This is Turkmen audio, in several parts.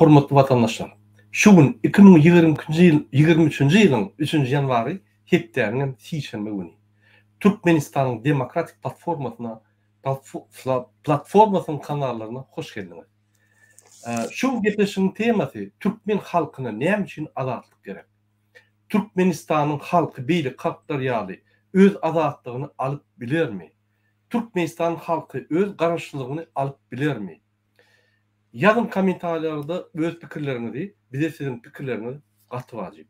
Hormatly watandaşlar! Şu gün 2022-nji ýyl 23-nji ýylyň üçünji ýanwary hepdäniň hem sişenbe güni. Türkmenistanyň Demokratik platformasyna platformasynyň kanallaryna hoş geldiňiz. Şu gepleşigiň temasy Türkmen halkyna näme üçin azatlyk gerek? Türkmenistanyň halky beýleki halklar ýaly öz azatlygyny alyp bilermi? Türkmenistan halky öz garaşsyzlygyny alyp bilermi? Ýazyň kommentariýalarda öz pikirleriňizi bize siziň pikirleriňiz gaty wajyp.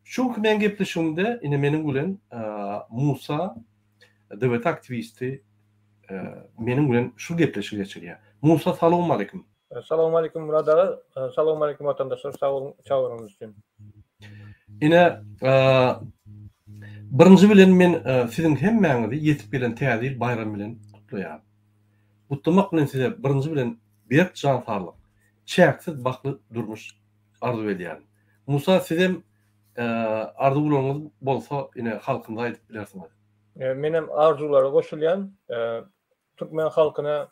Şu günki meň gepleşigimde ine meniň bilen Musa DWT aktiwisti meniň bilen şu gepleşigi geçirýär. Musa salowmaleýkim. Salowmaleýkim Myrat aga, salowmaleýkim watandaşlar sag boluň çagyrynyňyz üçin. Ine birinji bilen men siziň hemmäňizi ýetip gelen täze ýyl baýramy bilen gutlaýaryn. Gutlamak bilen size birinji bilen berk jan saglyk, çäksiz bagtly durmuş arzuw edýärin. Musa sizem arzuwlaryňyz bolsa ine halkymyza aýdyp bilersiňiz. Menem arzuwlara goşulýan. Türkmen halkyna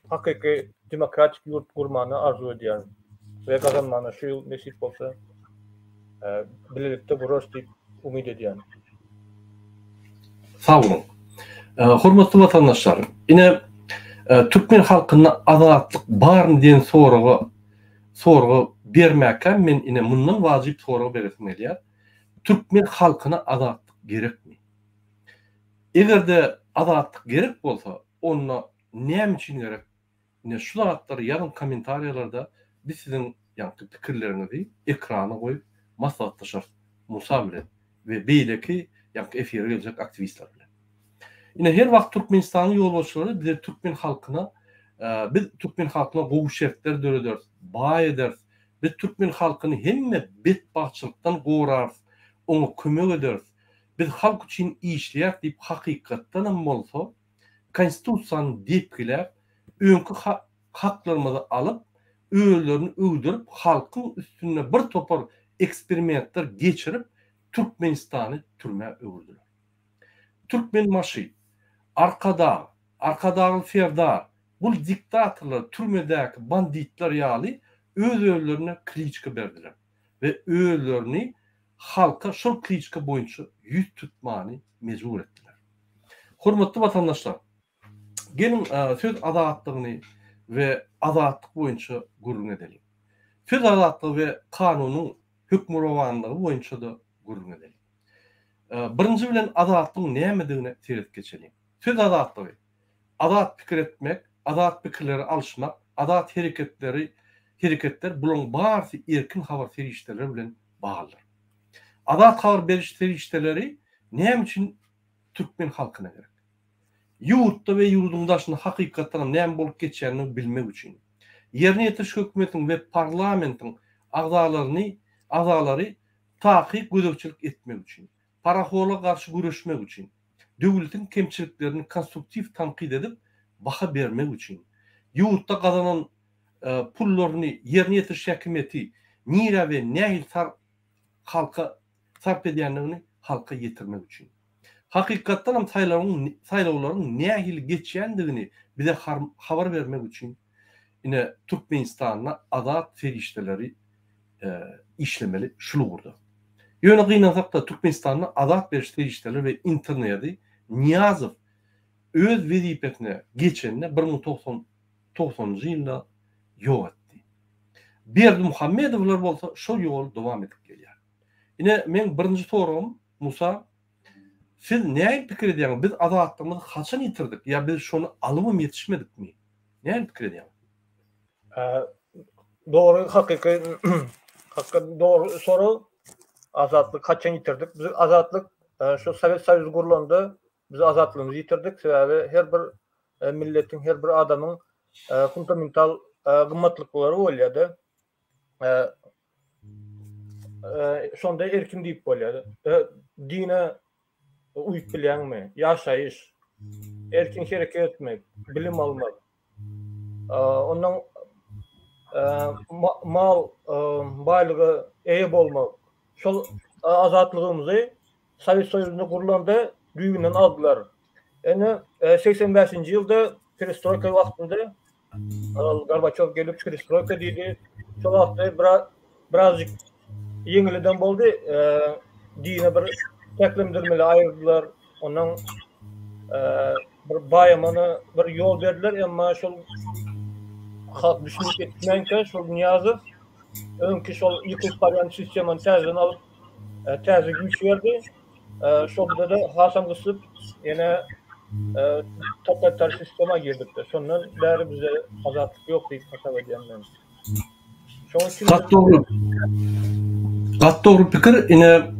hakyky demokratik ýurt gurmany arzuw edýärin we gazanmany şu ýyl nesip bolsa bilelikde gurarys diýip umyt edýän. Sag boluň. Hormatly watandaşlar, ine türkmen halkynda azatlyk barmy diýen soraga soraga bermäkäm men ine mundan wajyp sorag beresim gelýär. Türkmen halkyna azatlyk gerekmi? Eger-de azatlyk gerek bolsa, onda näme üçin gerek? Ine şu zatlary ýazyň kommentariýalarda biz siziň ýaňky pikirleriňizi ekrana goýup maslahatlaşarys Musa bilen we beýleki ýaňky efire geljek aktiwistler bilen. Ine her wagt Türkmenistanyň ýolbaşçylary bize türkmen halkyna biz türkmen halkyna gowy şertler dörederis, baý ederis, biz türkmen halkyny hemme betbagtçylykdan gorarys, oňa kömek ederis, biz halk üçin işleýäris diýip hakykatdanam bolsa konstitusiýany depgiläp öňki haklarymyzy alyp özlerini öwdürip halkyň üstünde bir topar eksperimentler geçirip Türkmenistany türmä öwürdiler. Türkmenbaşy, Arkadag, Arkadagly Serdar bul diktatorlar türmedäki banditler ýaly öz özlerine kliçka berdiler we özlerini halka şol kliçka boýunça ýüz tutmany mejbur etdiler. Hormatly watandaşlar, geliň söz azatlygyny we azatlyk boýunça gürrüň edeliň. Söz azatlygy we kanunyň hökmürowanlygy boýunça-da gürrüň edeliň. Birinji bilen azatlygyň nämedigine seredip geçeliň. Söz azatlygy, azat pikir etmek, azat pikirleri alyşmak, azat hereketleri hereketler bularyň barysy erkin habar serişdeleri bilen baglydyr. Azat habar beriş serişdeleri näme üçin türkmen halkyna gerek? Ýurtda we ýurduň daşynda hakykatdanam näme bolup geçýänini bilmek üçin. Ýerine ýetiriş hökümetiň we parlamentiň agzalaryny agzalary takyk gözegçilik etmek üçin. Parahorlyga garşy göreşmek üçin. Döwletiň kemçiliklerini konstruktiw tankyt edip, baha bermek üçin. Ýurtda gazanan pullaryny ýerine ýetiriş häkimiýeti nirä we nähili sar halka sarp edýändigini halka ýetirmek üçin. Hakykatdanam saýlawyň saýlawlaryň nähili geçýändigini bize habar bermek üçin ine Türkmenistanda azat serişdeleri işlemeli şul ugurda. Ýöne gynansakda Türkmenistanda azat beriş serişdeleri we internedi Nyýazow öz wezipesine geçende 1090 togsanynjy ýylda ýok etdi. Berdimuhamedowlar bolsa şol ýoly dowam edip gelýär. Ine, meň birinji soragym, Musa, siz nähili pikir edýäňiz, biz azatlygymyzy haçan ýitirdik ýa biz şony alybam ýetişmedikmi? Nähili pikir edýäňiz? Dogry, hakyky, hakyky dogry sorag. Azatlyk haçan ýitirdik? Biz azatlyk şu Sowet Soýuzy gurlanda Biz azatlygymyzy ýitirdik, sebäbi her bir milletiň, her bir adamyň fundamental gymmatlyklary bolýar-da. Şonda erkin diýip bolýar. Dine uýup bilýäňmi? Ýaşaýyş, erkin hereket etmek, bilim almak. Ondan mal baýlyga eýe bolmak. Şol azatlygymyzy Sowet Soýuzynda gurlanda düýbünden aldylar. Ine, 85-nji ýylda perestroýka wagtynda Ol Gorbaçew gelip perestroýka diýdi. Şo wagtda biraz birazjyk ýeňileden boldy. Dine bir çäklendirmeli aýyrdylar. Ondan bir baýamana bir ýol berdiler, emma şol halk düşünip ýetmänkä şol Nyýazow öňki şol ýykylyp barýan sistemany täzeden alyp täze güýç berdi. Şonda-da hasam gysyp ýene totalitar sistema girdik-de. Şondan bäri bize azatlyk ýok diýip hasap edýän men. Şonuň üçin Gaty dogry. Gaty dogry pikir. Ine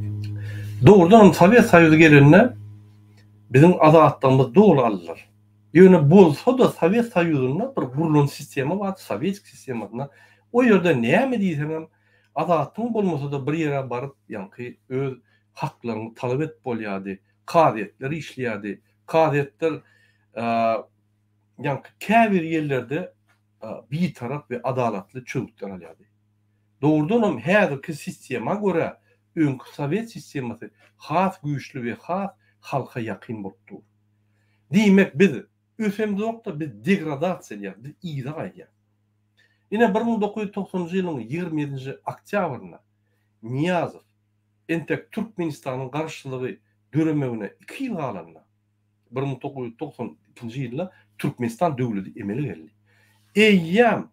dogrudan hem Sowet Soýuzy gelende biziň azatlygymyzy doly aldylar. Ýöne bolsa-da Sowet Soýuzynda bir gurlan sistema bardy, sowetski sistemasynda. O ýerde näme diýseňem azatlygyň bolmasa-da bir ýere baryp ýaňky öz haklaryňy talap edip bolýardy. Kazyýetler işleýärdi. Kazyýetler ýaňky käbir ýerlerde bitarap we adalatly çözgütler alýardy. Dogrudanam häzirki sistema görä öňki sowet sistemasy has güýçli we has halka ýakyn bolup dur. Diýmek biz ösemzokda biz degradasiýa edýäris, biz yza gaýdýarys. Ine 1990-njy ýylyň 27-nji oktýabrynda Nyýazow entek Türkmenistanyň garaşsyzlygy döremegine iki ýyl galanda, 1992-nji ýylda Türkmenistan döwleti emele geldi. Eýýäm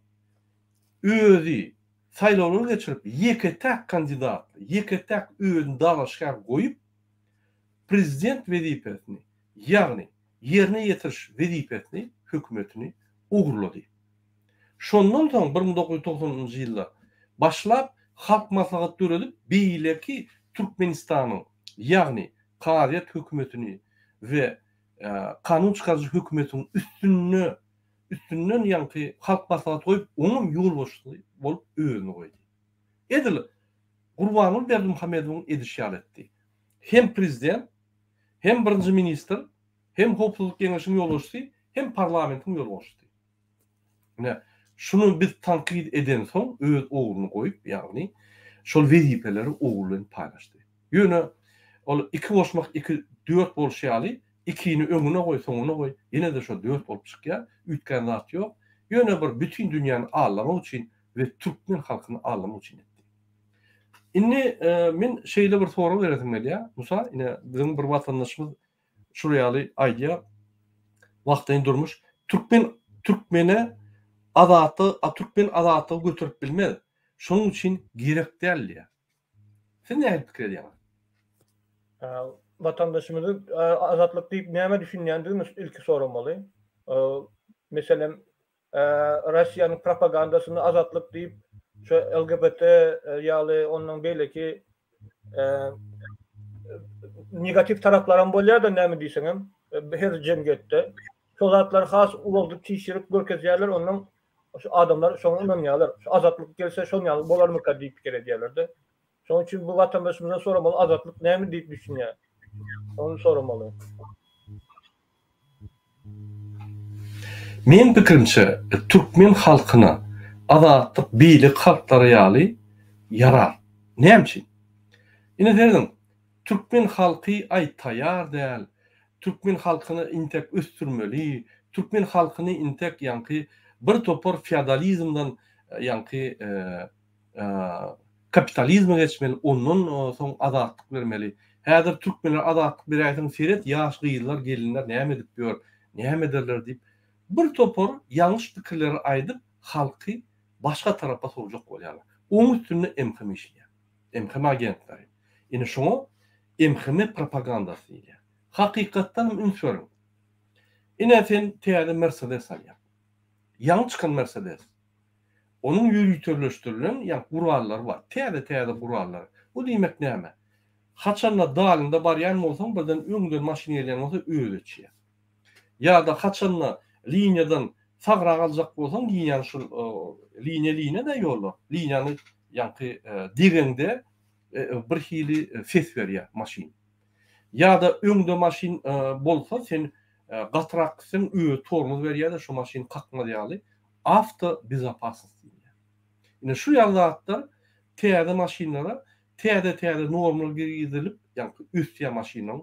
özi saýlawlary geçirip, ýeke-täk kandidatly, ýeke-täk özüni dalaşgär goýup, prezident wezipesini, ýagny ýerine ýetiriş wezipesini, hökümetini ogurlady. Şondan soň 1990-njy ýylda başlap Halk Maslahaty döredip, beýleki Türkmenistanyň, ýagny kazyýet hökümetini we kanun çykaryjy hökümetiň üstünde üstünden ýaňky Halk Maslahaty goýup, oňam ýolbaşçysy bolup özüni goýdy. Edil Gurbanguly Berdimuhamedowyň edişi ýaly etdi. Hem prezident, hem birinji ministr, hem Howpsuzlyk geňeşiniň ýolbaşçysy, hem parlamentiň ýolbaşçysy. Ine, şuny biz tankyt edensoň öz ogluny goýup, ýagny şol wezipeleri ogly bilen paýlaşdy. Ýöne ol iki goşmak iki dört bolşy ýaly, ikini öňüne goý, soňuna goý, ýene-de şo dört bolup çykýar, üýtgän zat ýok. Ýöne bir bütin dünýäni aldamak üçin we türkmen halkyny aldamak üçin etdi. Indi men şeýle bir sorag beresim gelýär, Musa, ine biziň bir watandaşymyz Şul ýaly aýdýar. Wagtlaýyn durmuş türkmen türkmene azatlygy a türkmen azatlygy göterip bilmez. Şonuň üçin gerek däl diýýär. Siz nähili pikir edýäňiz? Watandaşymyzy azatlyk diýip nämä düşünýändigini ilki soramaly. Meselem, Russiýanyň propagandasyny azatlyk diýip, şu LGBT ýaly ondan beýleki negatiw taraplaram bolýar-da näme diýseňem her jemgyýetde. Şo zatlary has ulaldyp, çişirip görkezýärler, ondan şu adamlar şoňa ynanýarlar. Şu azatlyk gelse şon ýaly bolarmyka diýip pikir edýärler-de. Şonuň üçin bu watandaşymyzdan soramaly azatlyk näme diýip düşünýär? Ony soramaly. Meň pikirimçe türkmen halkyna azatlyk beýleki halklara ýaly ýarar. Näme üçin? Ine serediň, türkmen halky aý taýar däl, türkmen halkyny intek ösdürmeli, türkmen halkyny intek ýaňky bir topar feodalizmden ýaňky kapitalizme geçmeli, ondan soň azatlyk bermeli. Häzir türkmenlere azatlyk beräýseň seret ýaş gyzlar, gelinler näme edip ýör, näme ederler diýip, bir topar ýalňyş pikirleri aýdyp halky başga tarapa sowjak bolýarlar. Oň üstünde MHM işleýär. MHM agentleri. Ine şoňa MHM propagandasy diýilýär. Hakykatdanam üns beriň. Ine sen täze Mersedes alýaň. Ýaňy çykan Mersedes. Onuň ýöriteleşdirilen ýa gurallary bar. Täze-täze gurallar. Bu diýmek näme? Haçanda dalynda barýan bolsaň, birden öňden maşyn gelýän bolsa özi öçýär. Ýa-da haçanda liniýadan sagrak aljak bolsaň, liniýany şul liniýa liniýa-da ýollar. Liniýany ýaňky degeňde bir hili ses berýär maşyn. Ýa-da öňde maşyn bolsa, sen gatyrak gitseň özi tormoz berýär-de şo maşyn kakmaz ýaly. Awto bezopasnost diýilýär. Ine şu ýaly zatlar täze maşynlara täze-täze normalar girizilip, ýagny ösýär maşynyň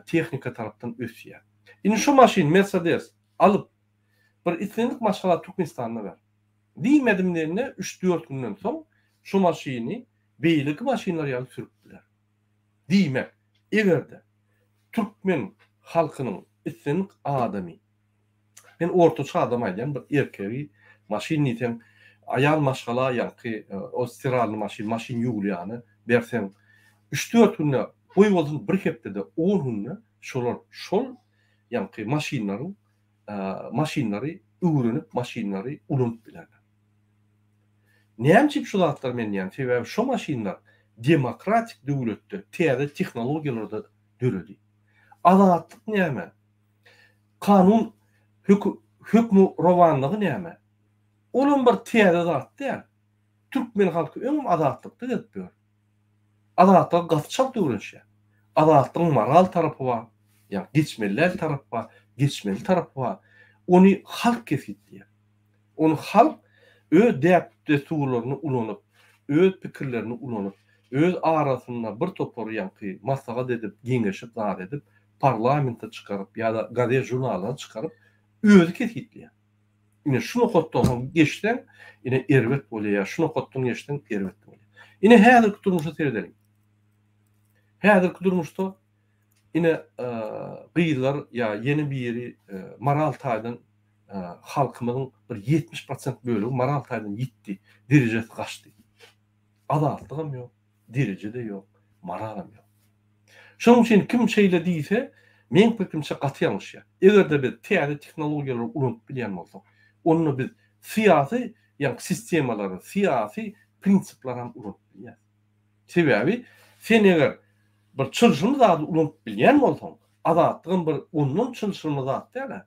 tehnika tarapdan ösýär. Indi şu maşyn Mercedes alyp. Bir islendik maşgala Türkmenistanda ber. Diýmedim diýende üç-dört günden soň şu maşyny beýleki maşynlar ýaly sürüp biler. Diýmek, eger-de türkmen halkynyň islendik adamy, men ortaça adam aýdýan, bir erkegi maşyn diýseň, aýal maşgala ýaňky o stiralnyý maşyn, maşyn ýuwulýany berseň, üç-dört günde, goý bolsun bir hepdede, on günde şolar şol ýaňky maşynlaryň maşynlary öwrenip, maşynlary ulanyp bilerler. Näme üçin şu zatlary men diýýän? Sebäbi şo maşynlar demokratik döwletde täze tehnologiýalarda döredi. Azatlyk näme? Kanun hökmürowanlygy näme? Olam bir täze zat däl. Türkmen halky öňem azatlykda gezip ýör. Azatlyga gaty çalt öwrenişýär. Azatlygyň moral tarapy bar, ýagny geçmeli däl tarapy bar, geçmeli tarapy bar. Ony halk kesgitleýär. Ony halk öz däp-dessurlaryny ulanyp, öz pikirlerini ulanyp, öz arasynda bir topar ýaňky maslahat edip, geňeşip, zat edip, parlamente çykaryp ýa-da gazet-žurnallara çykaryp, özi kesgitleýär. Ine şu nokatdan soň geçseň, ine erbet bolýar, ýa şu nokatdan geçseň erbet bolýar. Ine häzirki durmuşa seredeliň. Häzirki durmuşda ine gyzlar ýa ýene biri moral taýdan halkymyzyň bir 70 prosent bölegi moral taýdan ýitdi, derejesi gaçdy. Azatlygam ýok, dereje-de ýok, moralam ýok. Şonuň üçin kim şeýle diýse, meň pikirimçe gaty ýalňyşýar. Eger-de biz täze tehnologiýalary ulanyp bilýän bolsak, onda biz syýasy ýagny sistemalary, syýasy prinsipleri hem ulanyp bilýäris. Sebäbi sen eger bir çylşyrymly zady ulanyp bilýän bolsaň, azatlygam bir ondan çylşyrymly zat däl-ä.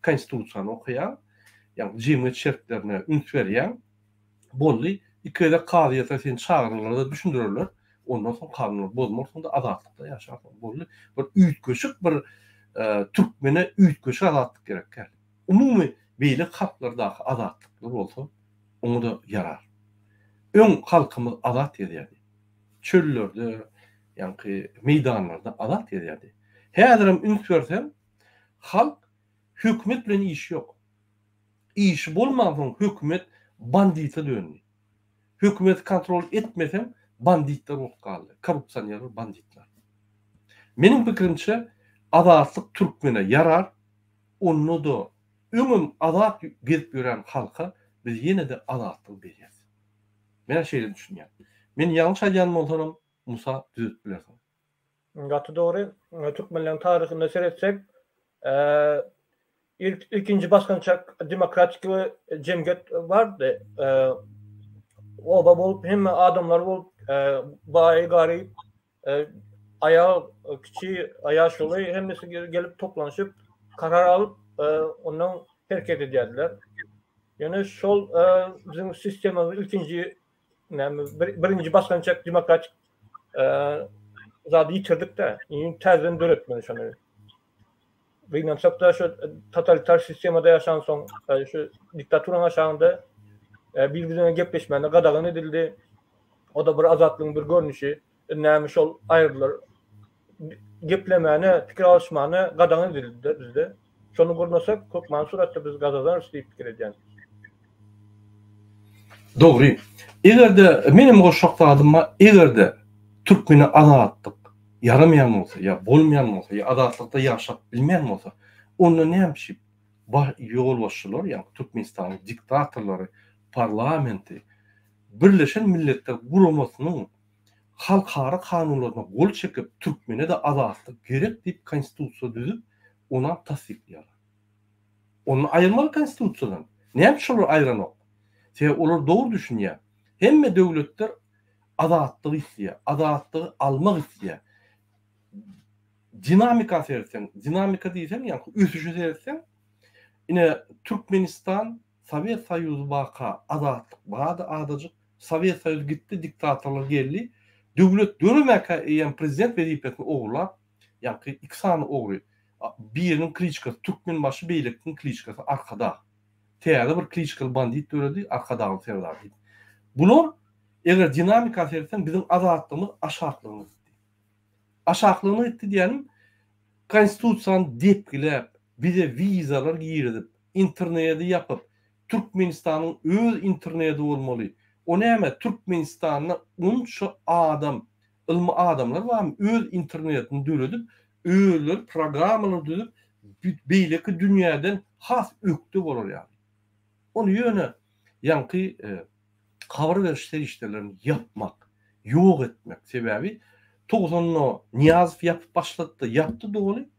Konstitusiýany okaýaň, ýagny jemgyýet şertlerine üns berýäň, boldy. Iki gezek kazyýete seni çagyrarlar-da düşündirerler. Ondan soň kanunlary bozmarsyň-da azatlykda ýaşarsyň. Boldy. Bir üýtgeşik bir türkmene üýtgeşik azatlyk gerek däl. Umumy beýleki halklardaky azatlyklar bolsa oňa-da ýarar. Öň halkymyz azat gezýärdi. Çöllerde, ýaňky meýdanlarda azat gezýärdi. Häzirem üns berseň, halk hökümet bilen işi ýok. Işi bolmansoň hökümet bandite döndi. Hökümeti kontrol etmeseň banditler bolup galdy. Korrupsionerler banditler. Meniň pikirimçe azatlyk türkmene ýarar, onda-da öňem azat gezip ýören halka biz ýene-de azatlygy berýäs. Men şeýle düşünýän. Men ýalňyş aýdýan bolsanam Musa düzetip bilersiň. Gaty dogry. Türkmenleriň taryhynda seretsek, ilkinji basgançak demokratik jemgyýet bardy. Oba bolup, hemme adamlar bolup, baý, garyp, aýal, kiçi, ýaşuly hemmesi gelip toplanyşyp, karar alyp, ondan hereket edýärdiler. Ýöne şol biziň sistemamyz ilkinji näme birinji basgançak demokratik zady ýitirdik-de, indi täzeden döretmeli şony. Gynansak-da şu totalitar sistemada ýaşansoň, şu diktaturanyň aşagynda bir-birine gepleşmäne gadagan edildi. O-da bir azatlygyň bir görnüşi. Näme şol aýyrdylar. Geplemäne, pikir alyşmana gadagan edildi bizde. Şony gurnasak, hökmany suratda biz gazanarys diýip pikir edýän. Dogry. Eger-de menem goşjak zadym bar, eger-de türkmene azatlyk ýaramaýan bolsa ýa bolmaýan bolsa ýa azatlykda ýaşap bilmeýän bolsa, onda näme üçin ýolbaşçylar, ýagny Türkmenistanyň diktatorlary, parlamenti Birleşen Milletler Guramasynyň halkara kanunlaryna gol çekip türkmene-de azatlyk gerek diýip konstitusiýa düzüp, onam tassyklaýarlar. Ony aýyrmaly konstitusiýadan. Näme üçin şolar aýyranok? Sebäbi olar dogry düşünýär. Hemme döwletler azatlygy isleýär, azatlygy almak isleýär. Dinamika seretseň, dinamika diýseň, ýagny ösüşe seretseň, ine Türkmenistan Sowet Soýuzy barka azatlyk bardy azajyk, Sowet Soýuzy gitdi, diktatorlar geldi. Döwlet döremäkä eýýäm prezident wezipesini ogurlap, ýaňky iki sany ogry, biriniň kliçkasy Türkmenbaşy, beýlekisiniň kliçkasy Arkadag. Täze bir kliçkaly bandit döredi, Arkadagly Serdar diýip. Bular, eger dinamika seretseň, biziň azatlygymyz aşaklygyna gitdi. Aşaklygyna gitdi diýýänim, konstitusiýany depgiläp, bize wizalar girizip,. Internedi ýapyp, Türkmenistanyň öz internedi bolmaly. O näme Türkmenistanda onça adam, ylmy adamlar barmy öz internetini döredip, özleri programmalar düzüp beýleki dünýäden has ökde bolar ýaly. Ony ýöne ýaňky habar beriş serişdelerini ýapmak, ýok etmek. Sebäbi togsanda Nyýazow ýapyp başlady-da, ýapdy doly.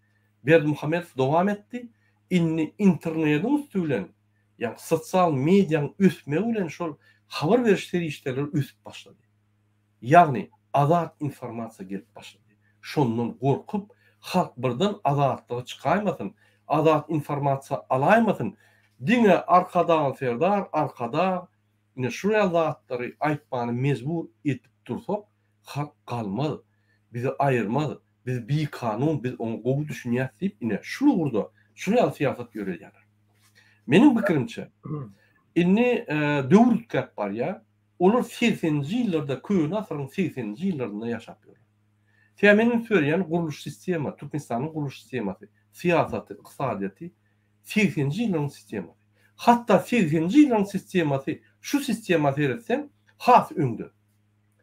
Berdimuhamedow dowam etdi. Indi internediň üsti bilen, ýagny sosial mediaň ösmegi bilen şol habar beriş serişdeleri ösüp başlady. Ýagny azat informasiýa gelip başlady. Şondan gorkup, halk birden azatlyga çykaýmasyn, azat informasiýa alaýmasyn, diňe Arkadagly Serdar, Arkadag, ine şu ýaly zatlary aýtmany mejbur edip dursak, halk galmaz, bizi aýyrmaz, biz bikanun, biz oňa gowy düşünýäs diýip, ine şul ugurda şul ýaly syýasat ýöredýärler. Meniň pikirimçe, indi döwür üýtgäp barýar, Olar segseninji ýyllarda, köne asyryň segseninji ýyllarynda ýaşap ýörler. Sebäbi men üns berýän gurluş sistema, Türkmenistanyň gurluş sistemasy, syýasaty, ykdysadyýeti segseninji ýyllaryň sistemasy. Hatda segseninji ýyllaryň sistemasy şu sistema seretseň has öňde.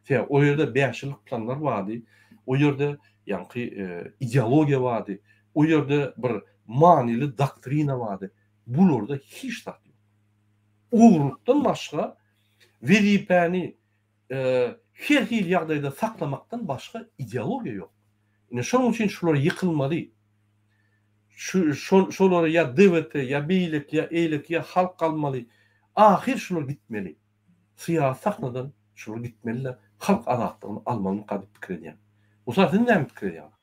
Sebäbi o ýerde bäş ýyllyk planlar bardy, o ýerde ýaňky ideologiýa bardy, o ýerde bir manyly doktrina bardy. Bularda hiç zat ýok. Ogurlykdan başga wezipäni her hili ýagdaýda saklamakdan başga ideologiýa ýok. Ine şonuň üçin şular ýykylmaly. Şu şolary ýa DWT ýa beýleki ýa eýleki ýa halk almaly. Ahyr şular gitmeli. Syýasy sahnadan şular gitmeli-de halk azatlygyny almalymyka diýip pikir edýän. Musa siz näme pikir edýäňiz?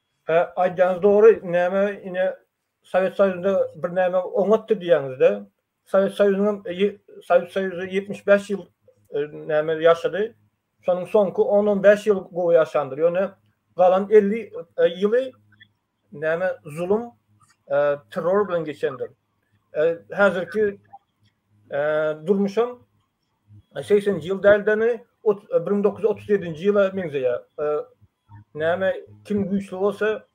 Aýdýanyňyz dogry. Näme ine Sowet Soýuzynda bir näme oňatdy diýýäňizde. Sowet Soýuzynyň Sowet Soýuzy 75 ýyl näme ýaşady. Şonuň soňky 10-15 ýyl gowy ýaşandyr. Ýöne galan 50 ýyly näme zulum, terror bilen geçendir. Häzirki durmuşam 80-nji ýyl däl-de, 1937-nji ýyla meňzeýär. Näme kim güýçli bolsa,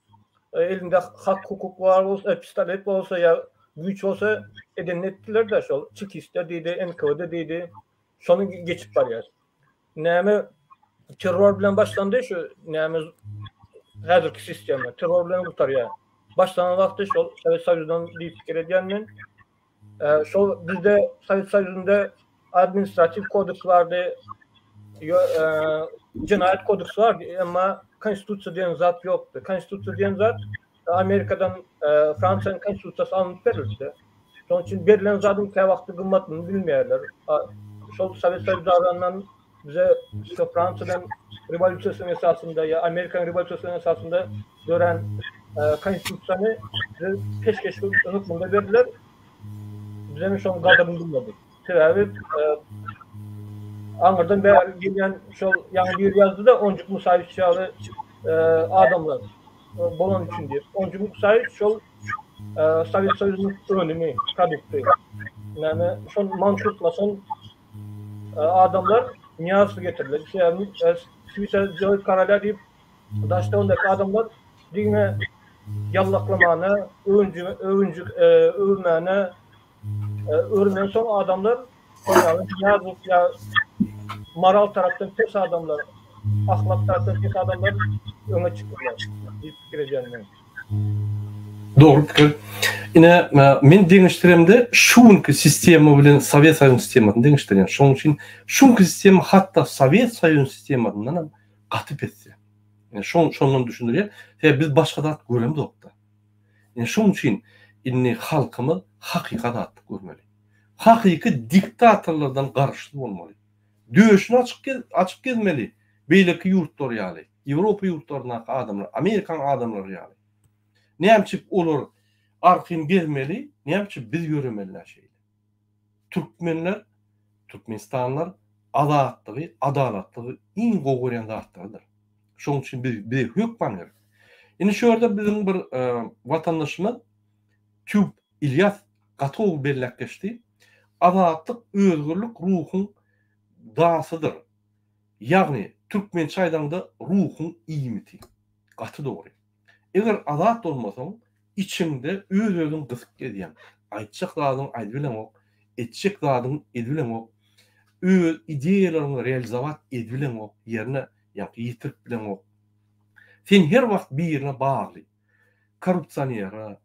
elinde hak hukuk bar bolsa, pistolet bolsa ýa güýç bolsa edenini etdiler-de şol çekistler diýdi, NKWD diýdi. Şony geçip barýar. Näme terror bilen başlandy şu näme häzirki sistema terror bilen gutarýar. Başlanan wagty şol Sowet Soýuzyndan diýip pikir edýän men. Şol bizde Sowet Soýuzynda administratiw kodeks bardy, jenaýat kodeksi bardy, emma konstitusiýa diýen zat ýokdy. Konstitusiýa diýen zat Amerikadan Fransiýanyň konstitusiýasy alnyp berildi. Şonuň üçin berlen zadyň käwagtda gymmatyny bilmeýärler. Şol Sowet Soýuzy darandan bize şu Fransiýadan rewolýusiýasynyň esasynda ýa Amerikanyň rewolýusiýasynyň esasynda dörän konstitusiýany bize peşgeş hökmünde berdiler. Biz hem şonuň gadyryny bilmedik. Sebäbi aňyrdan bäri gelýän şol ýaňy biri ýazdy-da Onjuk Musaýewiç ýaly adamlar bolany üçin diýip. Onjuk Musaýewiç şol Sowet Soýuzynyň önümi, produkty. Näme şol mankurtlaşan adamlar Nyýazowy getirdiler. Sebäbi Swisa Joý Karolýa diýip daş-töwerekdäki adamlar diňe ýallaklamana, öwünji öwünji öwmäne öwrenen soň adamlar şol Nyýazow ýa moral tarapdan pes adamlar, ahlak tarapdan pes adamlar öňe çykdylar diýip pikir edýän men. Dogry pikir. Ine, men deňeşdiremde şu günki sistema bilen Sowet Soýuzynyň sistemasyny deňeşdirýän. Şonuň üçin şu günki sistema hatda Sowet Soýuzynyň sistemasyndan hem gaty pesde. Ine, şon şondan düşündirýär. Sebäbi biz başga zat göremzokda. Ine, şonuň üçin indi halkymyz hakyky azatlyk görmeli. Hakyky diktatorlardan garaşsyz bolmaly. Döşüni açyk açyp gezmeli beýleki ýurtlar ýaly. Ýewropa ýurtlaryndaky adamlar, Amerikanyň adamlary ýaly. Näme üçin olar arkaýyn gezmeli, näme üçin biz ýöremeli şeýle? Türkmenler, türkmenistanlylar azatlygy, adalatlygy iň gowy görýän zatlarydyr. Şonuň üçin biz bize hökman gerek. Indi şu ýerde biziň bir watandaşymyz Tüb Ilýas gaty gowy belläp geçdi. Azatlyk özgürlik ruhuň dasydyr. Ýagny, türkmençe aýdaňda ruhuň iýmiti. Gaty dogry. Eger azat bolmasaň, içiňde öz-özüň gysyk gezýäň. Aýtjak zadyňy aýdybileňok, etjek zadyňy edibileňok, öz ideýalaryňy realizowat edibileňok, ýerine ýaňky ýetirip bileňok. Sen her wagt birine bagly. Korrupsionere,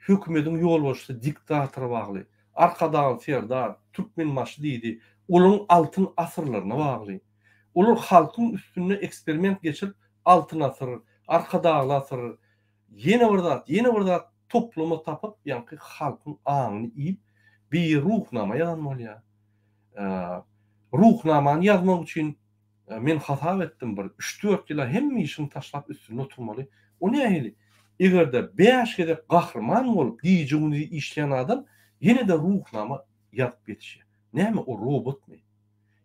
hökümediň ýolbaşçysy diktatora bagly. Arkadagly Serdar, Türkmenbaşy diýdi, olaryň altyn asyrlaryna bagly. Olar halkyň üstünde eksperiment geçirip altyn asyr, Arkadagly asyr, ýene bir zat, ýene bir zat topluma tapyp, ýaňky halkyň aňyny iýip, bir ruhnama ýazan bolýar. Ruhnamany ýazmak üçin men hasap etdim bir üç-dört ýyla hemme işiňi taşlap üstünde oturmaly. O nähili? Eger-de bäş gezek gahryman bolup gije-gündiz işleýän adam ýene-de ruhnama ýazyp ýetişýär. Näme o robotmy?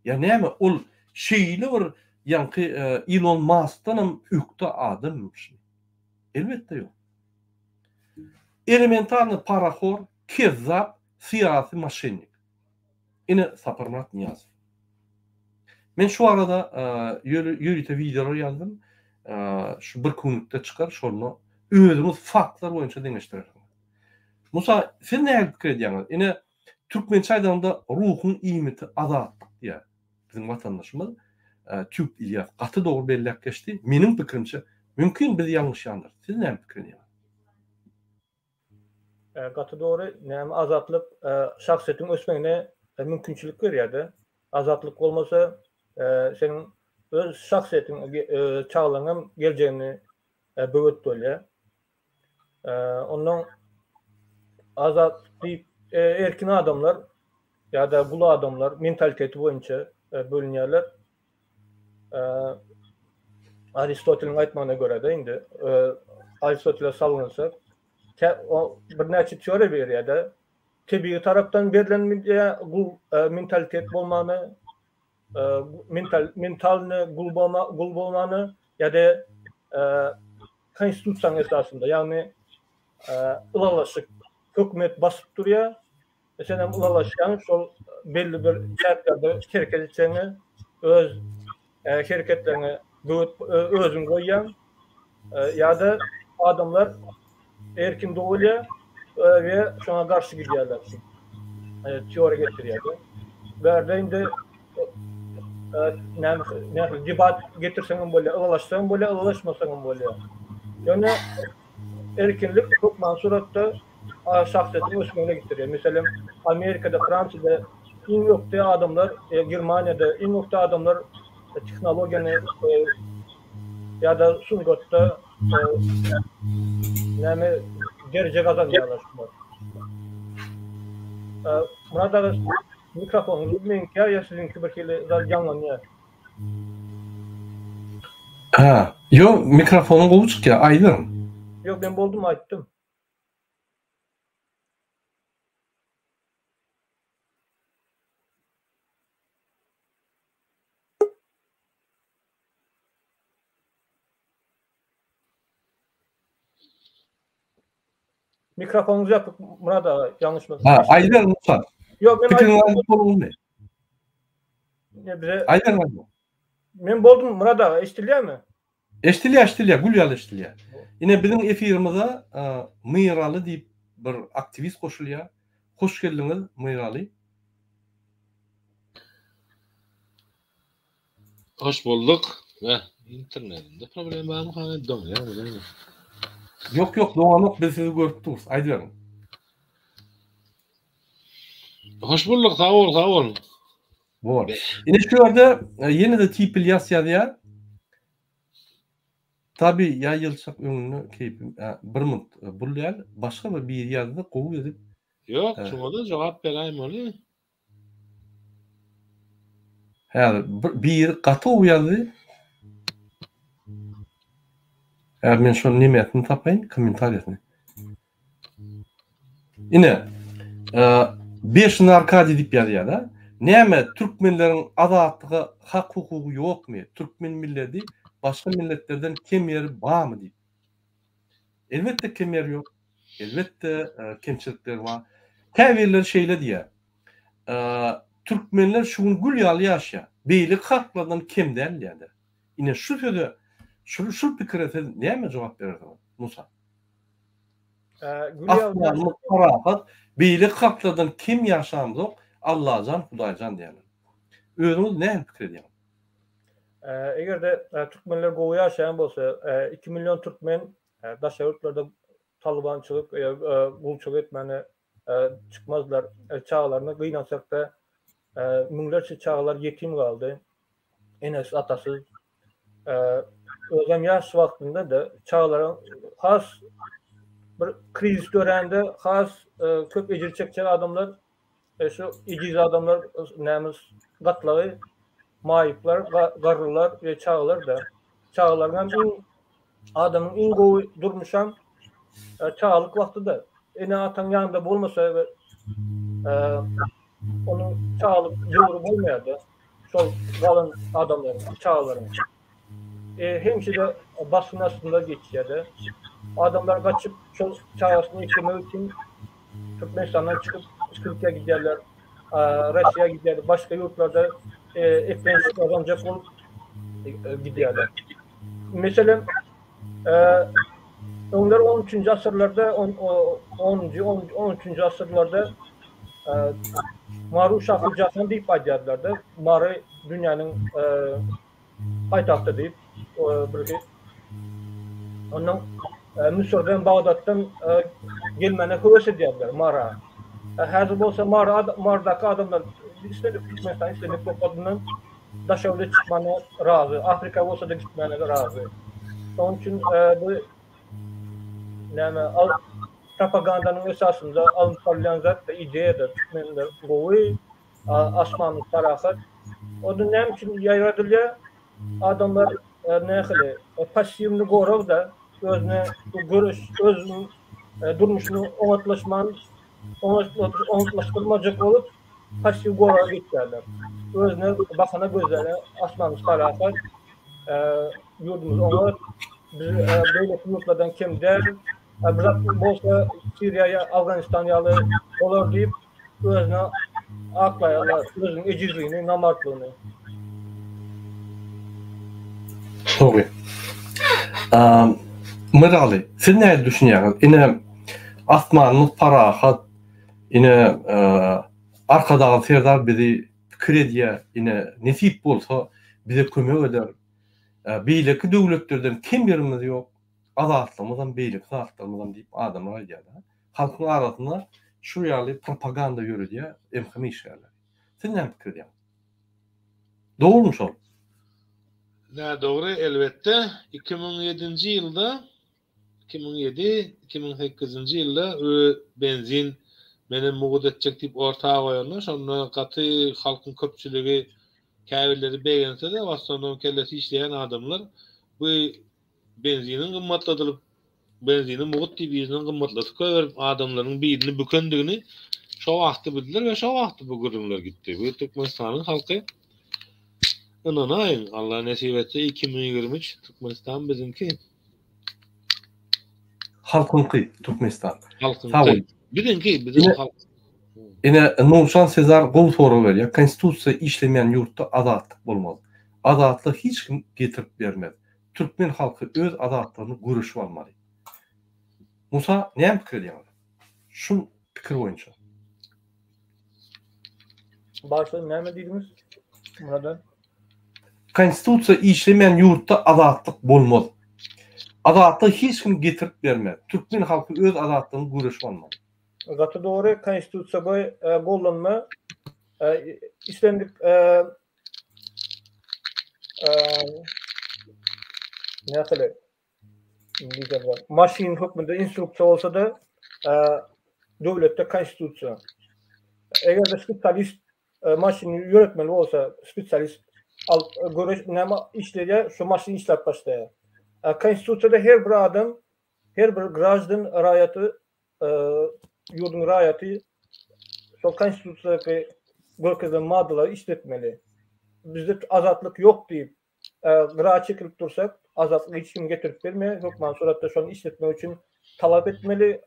Ýa näme ol şeýle bir ýaňky Ilon Maskdanam ökde adammyşmy? Elbetde ýok. Elementarny parahor, kezzap, syýasy moşennik. Ine Saparmyrat Nyýazow. Men şu barada ýörite wideolar ýazdym. Şu bir günlükde çykar, şonda özüňiz faktlar boýunça deňeşdirersiňiz. Musa, siz nähili pikir edýäňiz? Ine, türkmençe aýdanda ruhuň iýmiti azatlyk diýýär biziň watandaşymyz Tüp Ilýas. Gaty dogry belläp geçdi. Meniň pikirimçe, mümkin biz ýalňyşýandyrys. Siz näme pikir edýäňiz? Gaty dogry. Näme azatlyk şahsyýetiň ösmegine mümkinçilik berýär-de. Azatlyk bolmasa, seniň öz şahsyýetiň, çagalaryň hem geljegini böwet bolýar. Ondan azat diýip erkin adamlar ýa-da gul adamlar mentaliteti boýunça bölünýärler. Aristoteliň aýtmagyna görä-de indi Aristotele salgynsak, o birnäçe teoriýa berýär-de. Tebigy tarapdan berlen gul mentalitet bolmany, mental mentalny gul bolma gul bolmany ýa-da konstitusiýanyň esasynda, ýagny ylalaşyk hökümet basyp durýar, sen hem ylalaşýaň şol belli bir çäklerde hereket etjegiňe, öz hereketleriňe böwet özüň goýýaň ýa-da adamlar erkin dogulýar we şoňa garşy gidýärler. Teoriýa getirýär. Bu ýerde indi näme näme debat getirseň hem bolýar, ylalaşsaň hem bolýar, ylalaşmasaň hem bolýar. Ýöne erkinlik hökman suratda şahsyýetiň ösmegine getirýär. Meselem, Amerikada, Fransiýada iň ökde adamlar, Germaniýada iň ökde adamlar tehnologiýany ýa-da sungatda näme dereje gazanýarlar şular. Myrat aga mikrofonyňyz meňki ýa siziňki bir hili zat ýaňlanýar. Ha, ýok mikrofonyň gowy çykýar, aýdyberiň. Ýok men boldum aýtdym. Mikrofonyňyz ýapyk Myrat aga, ýalňyşmasam. Ha, aýdyber Musa. Ýok, men Pikiriňi aýdyp bolduňmy? Ne bize Aýdyber aýdyber. Men boldum Myrat aga, eşidilýärmi? Eşidilýär, eşidilýär, gül ýaly eşidilýär. Ine biziň efirimize Myraly diýip bir aktiwist goşulýar. Hoş geldiňiz Myraly. Hoş bulduk. Heh, internetinde problem barmy hany doňýar näme? Ýok ýok doňanok biz sizi görüp durus aýdyberiň. Hoş bulduk sag bol sag bol. Bor. Ine şu ýerde e, ýene-de Tip Ilyas ýazýar. Tabi ýa ýylçak öňünde keýpim e, bir minut e, bul däl başga bir biri ýazdy gowy edip. Ýok, şuňa-da jogap beräýmeli. Häzir bir biri gaty gowy ýazdy. Häzir men şonuň nemesini tapaýyn, kommentariýasyny. Ine, Beşin Arkadiý diýip ýazýar-da. Näme, türkmenleriň azatlyga hak-hukugy ýokmy? Türkmen milleti başga milletlerden kem ýeri barmy diýip. Elbetde kem ýeri ýok. Elbetde kemçilikleri bar. Käbirleri şeýle diýýär. Türkmenler şu gün gül ýaly ýaşaýar. Beýleki halklardan kem däl diýýärler. Ine şu söze, şu şu pikire siz näme jogap berersiňiz, Musa? Gül ýaly Asmanymyz parahat. Beýleki halklardan kem ýaşamzok, Allajan, Hudaýjan diýýärler. Özüňiz nähili pikir edýäňiz? Eger-de türkmenler gowy ýaşaýan bolsa, 2 million türkmen daşary ýurtlarda talybançylyk ýa gulçulyk etmäne çykmazlar. Çagalaryny gynansakda müňlerçe çagalar ýetim galdy. Enesiz, atasyz. Özem ýaş wagtynda-da çagalaryň has bir krizis dörände has köp ejir çekjek adamlar şu ejiz adamlar näme gatlagy maýyplar, garrylar we çagalar-da. Çagalaryň hem iň adamyň iň gowy durmuşam çagalyk wagtyda. Ene-ataň ýanynda bolmasa we onuň çagalyk döwri bolmaýar-da. Şol galan adamlaryň, çagalaryň. Hemişe-de basgyn astynda geçýär-de. Adamlar gaçyp şol çagasyny eklemek üçin Türkmenistandan çykyp Türkiýä gidýärler, Russiýa gidýärler, başga ýurtlarda eklenç gazanjak bolup gidýärler. Meselem, öňler on üçünji asyrlarda, onunjy, on üçünji asyrlarda Maru şahy jahan diýip aýdýardylar-da, Mary dünýäniň paýtagty diýip, birki ondan Müsürden, Bagdatdan gelmäne höwes edýärdiler Mara. Häzir bolsa Mara, Mardaky adamlar islendik Türkmenistan islendik nokadyndan daşary ýurda çykmana razy, Afrika bolsa-da gitmäne razy. Şonuň üçin bu näme propagandanyň esasynda alnyp barylýan zat ideýadyr. Türkmenler gowy, asmanymyz parahat. O-da näme üçin ýaýradylýar? Adamlar nähili passiwny gorag-da, özüne göreş, özüniň durmuşyny oňatlaşman, oňatlaşdyrmajak bolup, passiw goraga geçýärler. Özüne bahana gözleýärler, asmanymyz parahat, ýurdumyz oňat, biz beýleki ýurtlardan kem däl, bir zat bolsa Siriýa ýa Awganistan ýaly bolar diýip, özüne aklaýarlar, özüniň ejizligini, namartlygyny. Dogry. Myraly, siz nähili düşünýäňiz? Ine, asmanymyz parahat, ine, Arkadagly Serdar bizi pikir edýär, ine, nesip bolsa, bize kömek eder. Beýleki döwletlerden kem ýerimiz ýok, azatlygymyzam, beýleki zatlarymyzam diýip adamlar aýdýar-da. Halkyň arasynda şu ýaly propaganda ýöredýär MHM işgärleri. Siz näme pikir edýäňiz? Dogrumy şol? Nädogry, elbetde. 2007-nji ýylda, 2007, 2008-nji ýylda ö benzin menem mugt etjek diýip orta goýanda, şonda gaty halkyň köpçüligi käbirleri begense-de, w osnovnom kellesi işleýän adamlar bu benziniň gymmatladylyp Benzini mugt diýip yzyndan gymmatladyp goýberip adamlaryň birini bükendigini şo wagtda bildiler we şo wagtda bu gürrüňler gitdi. Bu Türkmenistanyň halky ynanaýyň Allah nesip etse 2023 Türkmenistan biziňki. Halkyňky Türkmenistan. Halkyňky. Biziňki biziň halk. Ine Nurşan Sezar gowy sorag berýär. Konstitusiýa işlemeýän ýurtda azatlyk bolmaz. Azatlygy hiç kim getirip bermez. Türkmen halky öz azatlygyny göreşip almaly. Musa näme pikir edýäňiz? Şu pikir boýunça. Başda näme diýdiňiz? Murada. Konstitusiýa işlemeýän ýurtda azatlyk bolmaz. Azatlygy hiç kim getirip bermez. Türkmen halky öz azatlygyny göreşip almaly. Gaty dogry, konstitusiýa bu gollanma islendik nähili maşyn hökmünde instruksiýa bolsa-da döwletde konstitusiýa. Eger-de spesialist maşyny ýöretmeli bolsa, spesialist alyp göreş näme işleýär, şu maşyn işläp başlaýar. Konstitusiýada her bir adam, her bir graždan raýaty ýurduň raýaty şol konstitusiýadaky görkezilen maddalary işletmeli. Bizde azatlyk ýok diýip, gyra çekilip dursak, azatlygy hiç kim getirip bermeýär. Hökman suratda şony işletmek üçin talap etmeli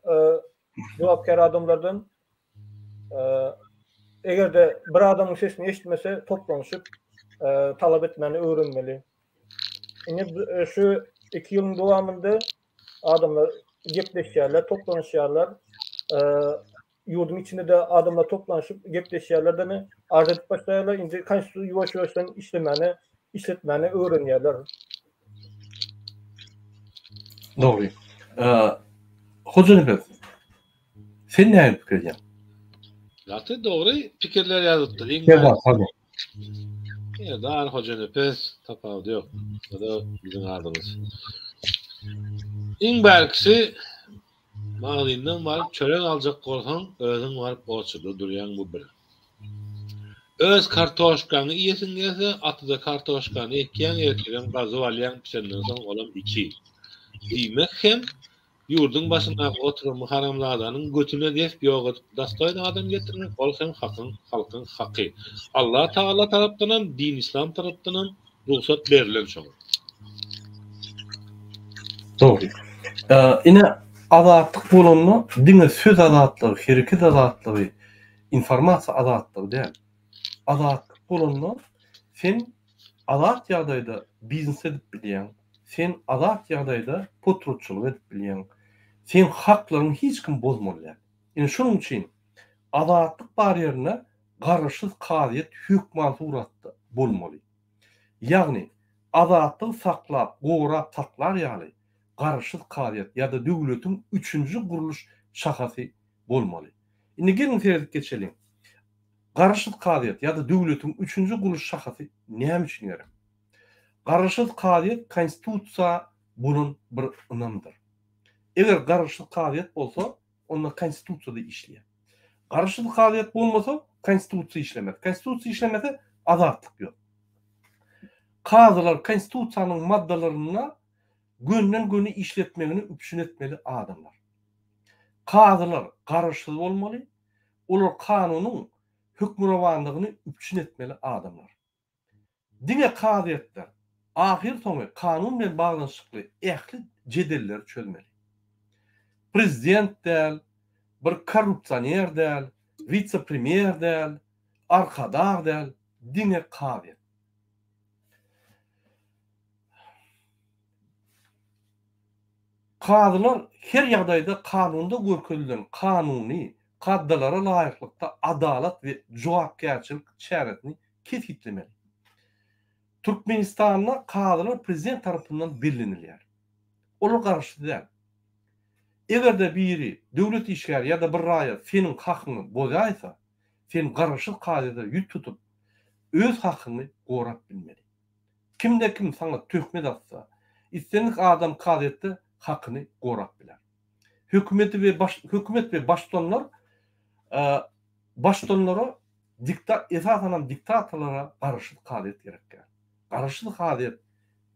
jogapkär adamlardan. Eger-de bir adamyň sesini eşitmese, toplanyşyp talap etmäni öwrenmeli. Indi şu iki ýylyň dowamynda Adamlar gepleşýärler, toplanyşýarlar. ýurduň içinde-de adamlar toplanyşyp gepleşýärler-de, arz edip başlaýarlar. Indi konstitusiýa ýuwaş-ýuwaşdan işlemäne, işletmäne öwrenýärler. Dogry. Hojanepes, sen nähili pikir edýäň? Gaty dogry pikirler ýazypdyr. Iň Serdar, pardon. Serdar Hojanepes tapawudy ýok. O-da biziň adymyz. Iň bärkisi Magazyndan baryp çörek aljak bolsaň, özüň baryp oçurda durýaň bu bir. Öz kartoşkaňy iýesiň gelse, atyza kartoşkany ekýäň, ertirem gazyp alýaň pişenden soň olam iki. Diýmek hem ýurduň başyndaky oturan bu haramzadanyň götüne dep ýok edip dostoýny adam getirmek ol hem hakyň halkyň haky. Allah Tagala tarapdanam din islam tarapdanam rugsat berlen şoňa. Dogry. Ine azatlyk bolanda diňe söz azatlygy, hereket azatlygy, informasiýa azatlygy däl. Azatlyk bolanda sen azat ýagdaýda biznes edip bilýäň, sen azat ýagdaýda potratçylyk edip bilýäň. Seň haklaryňy hiç kim bozmaly däl. Ine şonuň üçin azatlyk bar ýerinde garaşsyz kazyýet hökman suratda bolmaly. Ýagny, azatlygy saklap, gorap saklar ýaly garaşsyz kazyýet ýa-da döwletiň üçünji gurluş şahasy bolmaly. Indi geliň seredip geçeliň. Garaşsyz kazyýet ýa-da döwletiň üçünji gurluş şahasy näme üçin gerek? Garaşsyz kazyýet konstitusiýa bolan bir ynamdyr. Eger garaşsyz kazyýet bolsa, onda konstitusiýada işleýär. Garaşsyz kazyýet bolmasa, konstitusiýa işlemez. Konstitusiýa işlemese, azatlyk ýok. Kazylar konstitusiýanyň maddalarynda gönden-göni işletmegini üpjün etmeli adamlar. Kazylar garaşsyz bolmaly, olar kanunyň hökmürowanlygyny üpjün etmeli adamlar. Diňe kazyýetler ahyrsoňy kanun bilen baglanyşykly ähli jedelleri çözmeli. Prezident däl, bir korrupsioner däl, wise-premýer däl, arkadag däl, diňe kazyýet. Kazylar her ýagdaýda kanunda görkezilen kanuny kaddalara laýyklykda adalat we jogapkärçilik çäresini kesgitlemeli. Türkmenistanda kazylar prezident tarapyndan bellenilýär. Olar garaşsyz däl. Eger-de biri döwlet işgäri ýa-da bir raýat seniň hakyňy bozaýsa, sen garaşsyz kazyýete ýüz tutup, öz hakyňy gorap bilmeli. Kimde-kim saňa töhmet atsa, islendik adam kazyýetde hakyny gorap biler. Hökümeti we baş hökümet we baştutanlar baştutanlara dikta esasanam diktatorlara garaşsyz kazyýet gerek däl. Garaşsyz kazyýet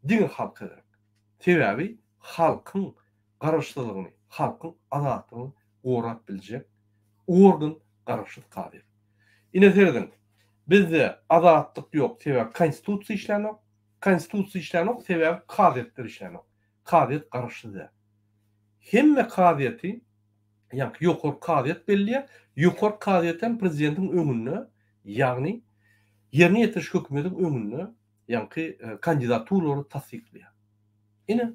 diňe halka gerek. Sebäbi halkyň garaşsyzlygyny, halkyň azatlygyny gorap biljek organ garaşsyz kazyýet. Ine serediň, bizde azatlyk ýok, sebäbi konstitusiýa işlänok, konstitusiýa işlänok, sebäbi kazyýetler işlänok. Kazyýet garaşsyz däl. Hemme kazyýeti ýaňky ýokary kazyýet belleýär. Ýokary kazyýet hem prezidentiň öňünde, ýagny ýerine ýetiriş hökümetiň öňünde ýaňky kandidaturalary tassyklaýar. Ine,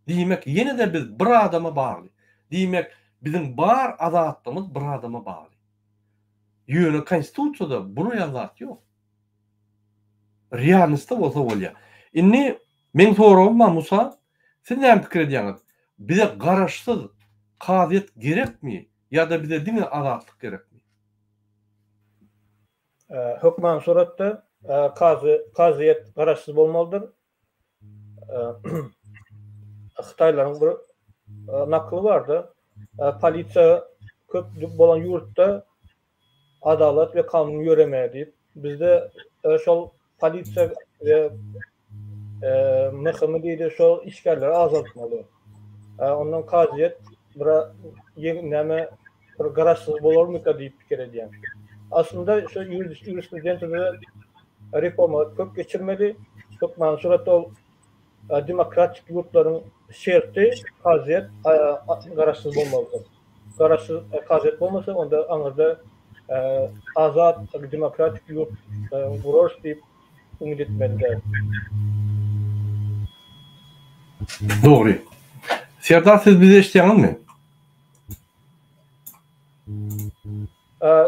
diýmek, ýene-de biz bir adama bagly. Diýmek, biziň bar azatlygymyz bir adama bagly. Ýöne konstitusiýada bular ýaly zat ýok. Realnostda bolsa bolýar. Indi meň soragym bar Musa, siz näme pikir edýäňiz? Bize garaşsyz kazyýet gerekmi ýa-da bize diňe azatlyk gerekmi? Hökmany suratda kazy kazyýet garaşsyz bolmalydyr. Hytaýlaryň bir nakyly barda, polisiýa köp bolan ýurtda adalat we kanun ýöremeýär diýip. Bizde şol polisiýa we MHM diýdi şol işgärleri azaltmaly. Ondan kazyýet bir näme bir garaşsyz bolarmyka diýip pikir edýän. Aslynda şu ýurisprudensiýada reforma köp geçirmeli. Hökmany suratda ol demokratik ýurtlaryň şerti kazyýet garaşsyz bolmalydyr. Garaşsyz kazyýet bolmasa onda aňyrda azat demokratik ýurt gurarys diýip umyt etmeli däl. Dogry. Serdar siz bizi eşidýäňizmi?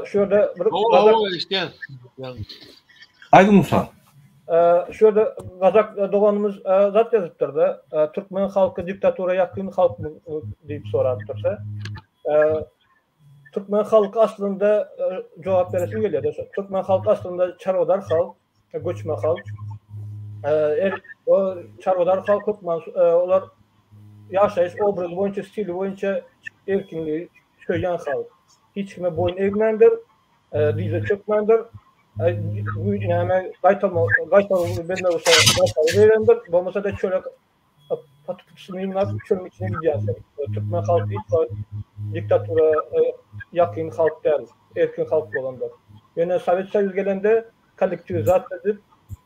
Şu ýerde bir Hawa, eşidýän. Aýdyň Musa. Şu ýerde gazak doganymyz zat ýazypdyr-da, türkmen halky diktatura ýakyn halkmy diýip sorapdyr-da. Türkmen halky aslynda jogap beresim gelýär. Türkmen halky aslynda çarwadar halk, göçme halk. Er, o çarwadar halk hökman olar ýaşaýyş obrazy boýunça, stili boýunça erkinligi söýýän halk. Hiç kime boýun egmändir, dyza çökmändir. Näme gaýtalma, gaýtalma bermek bolsa gaýtalyp berendir. Bolmasa-da çöle paty-putusyny ýygnap çölüň içine gidýändir. Türkmen halky hiç wagt diktatura ýakyn halk däl, erkin halk bolandyr. Ýöne Sowet Soýuzy gelende kollektiwizasiýa edip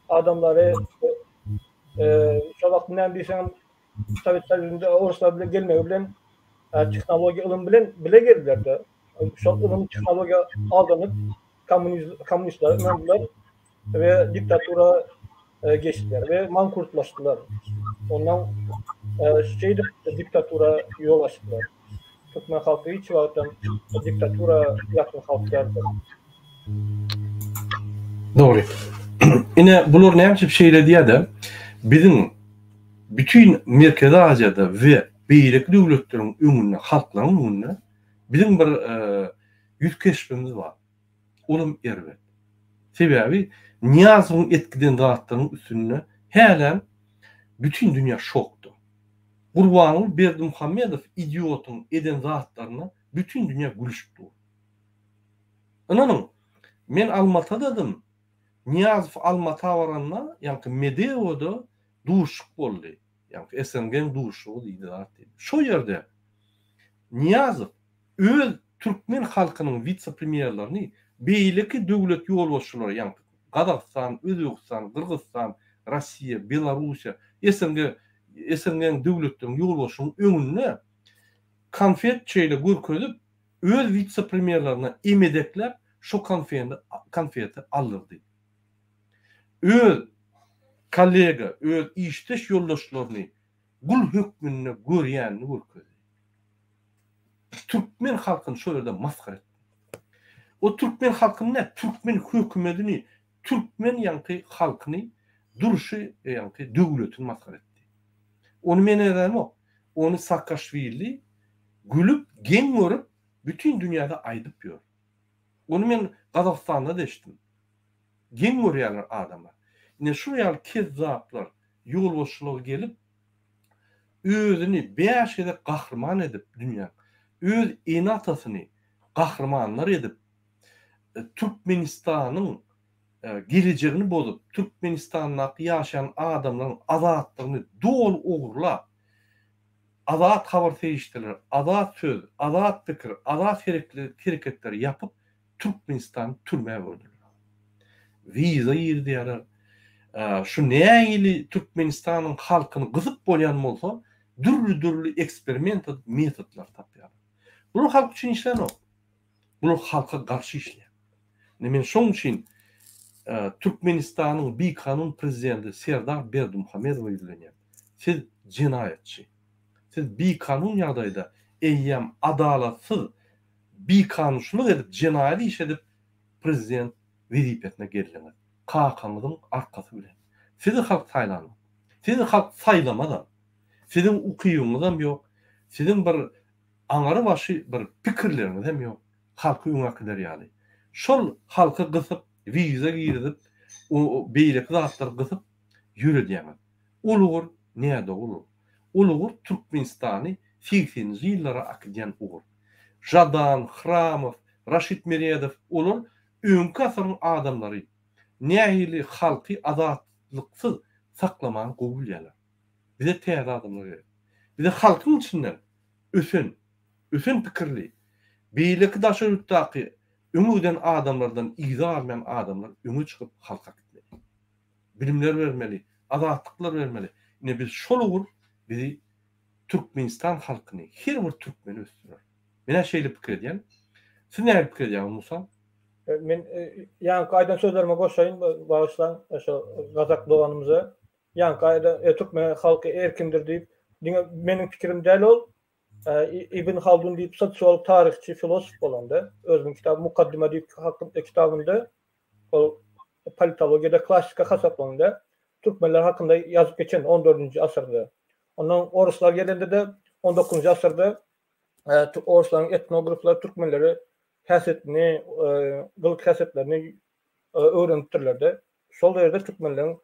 adamlary şo wagt näme diýseňem Sowet Soýuzynda oruslar bilen gelmegi bilen tehnologiýa ylym bilen bile geldiler-de. Şol ylym tehnologiýa aldanyp kommunistlere ynandylar we diktatura geçdiler we mankurtlaşdylar. Ondan şeýdip diktatura ýol açdylar. Türkmen halky hiç wagtam diktatura ýakyn halk däldir. Dogry. Ine bular näme üçin şeýle diýýär-de, biziň bütin Merkezi Aziýada we beýleki döwletleriň öňünde, halklaryň öňünde biziň bir ýüz keşbimiz bar. Olam erbet. Sebäbi Nyýazowyň etgiden zatlarynyň üstünde hälem bütin dünýä şokda. Gurbanguly Berdimuhamedow idiotyň eden zatlaryna bütin dünýä gülüşip dur. Ynanyň, men Almatadadym, Nyýazow Almata baranda, ýaňky Medeoda duşuşyk boldy. Ýaňky SNG-niň duşuşygy diýdi zat diýdi. Şo ýerde Nyýazow öz türkmen halkynyň witse-premýerlerini beýleki döwlet ýolbaşçylary, ýagny Gazagystan, Özbegistan, Gyrgyzystan, Russiýa, Belarussiýa, SNG, SNG-niň döwletleriniň ýolbaşçynyň öňünde konfet şeýle görkezip, öz witse-premýerlerine emedekläp, şo konfeni, konfeti aldyrdy. Öz kollega, öz işdeş ýoldaşlaryny gul hökmünde görýänini görkezdi. Türkmen halkyny şo ýerde masgara etdi. O türkmen halkyny däl, türkmen hökümedini, türkmen ýaňky halkyny, durşy ýaňky döwletini masgara etdi. Ony men edemok. Ony Saakaşwili gülüp, geň görüp, bütin dünýäde aýdyp ýör. Ony men Gazagystanda-da eşitdim. Geň görýärler adamlar. Ine şul ýaly kezzaplar ýolbaşçylyga gelip, özüni bäş gezek gahryman edip dünýäň, öz ene-atasyny gahrymanlar edip, Türkmenistanyň gelejegini bozup, Türkmenistandaky ýaşaýan adamlaryň azatlygyny doly ogurlap, azat habar serişdeleri, azat söz, azat pikir, azat hereketleri ýapyp, Türkmenistany türmä öwürdiler. Wiza girizýärler. Şu nähili Türkmenistanyň halkyny gysyp bolýan bolsa, dürli-dürli eksperiment edip metodlar tapýarlar. Bular halk üçin işlänok. Bular halka garşy işleýär. Indi men şoň üçin Türkmenistanyň bikanun prezidenti Serdar Berdimuhamedowa ýüzlenýän. Siz jenaýatçy. Siz bikanun ýagdaýda eýýäm adalatsyz bikanunçylyk edip jenaýat iş edip prezident wezipesine geldiňiz. Kakaňyzyň arkasy bilen. Sizi halk saýlanok. Sizi halk saýlamazam. Siziň ukybyňyzam ýok. Siziň bir aňary başy bir pikirleriňizem ýok. Halky öňe äkider ýaly. Şol halky gysyp, wiza girizip, beýleki zatlary gysyp ýöredýäňiz. Ol ugur nädogry ugur. Ol ugur Türkmenistany segseninji ýyllara akidýän ugur. Žadan, Hramow, Raşid Meredow olar öňki asyryň adamlary. Nähili halky azatlyksyz saklamany gowy bilýärler. Bize täze adamlar gerek. Bize halkyň içinden ösen, ösen pikirli, beýleki daşary ýurtdaky öňe giden adamlardan yza galmaýan adamlar öňe çykyp halka gitmeli. Bilimler bermeli, azatlyklar bermeli. Ine biz şol ugur bizi Türkmenistan halkyny, her bir türkmeni ösdürer. Men-ä şeýle pikir edýän. Siz nähili pikir edýäňiz Musa? Men ýaňky aýdan sözlerime goşaýyn, bagyşlaň, şo gazak doganymyza. Ýaňky aýdan türkmen halky erkindir diýip, diňe meniň pikirim däl ol. Ibn Haldun diýip sosiolog, taryhçy, filosof bolanda, özüniň kitaby Mukaddime diýip kitabynda ol politologiýada klassika hasaplanylýar. Türkmenler hakynda ýazyp geçen on dördünji asyrda. Ondan oruslar gelende-de on dokuzynjy asyrda orslaryň etnograflary türkmenleri häsiýetini, gylyk-häsiýetlerini öwrenipdirler-de. Şol ýerde türkmenleriň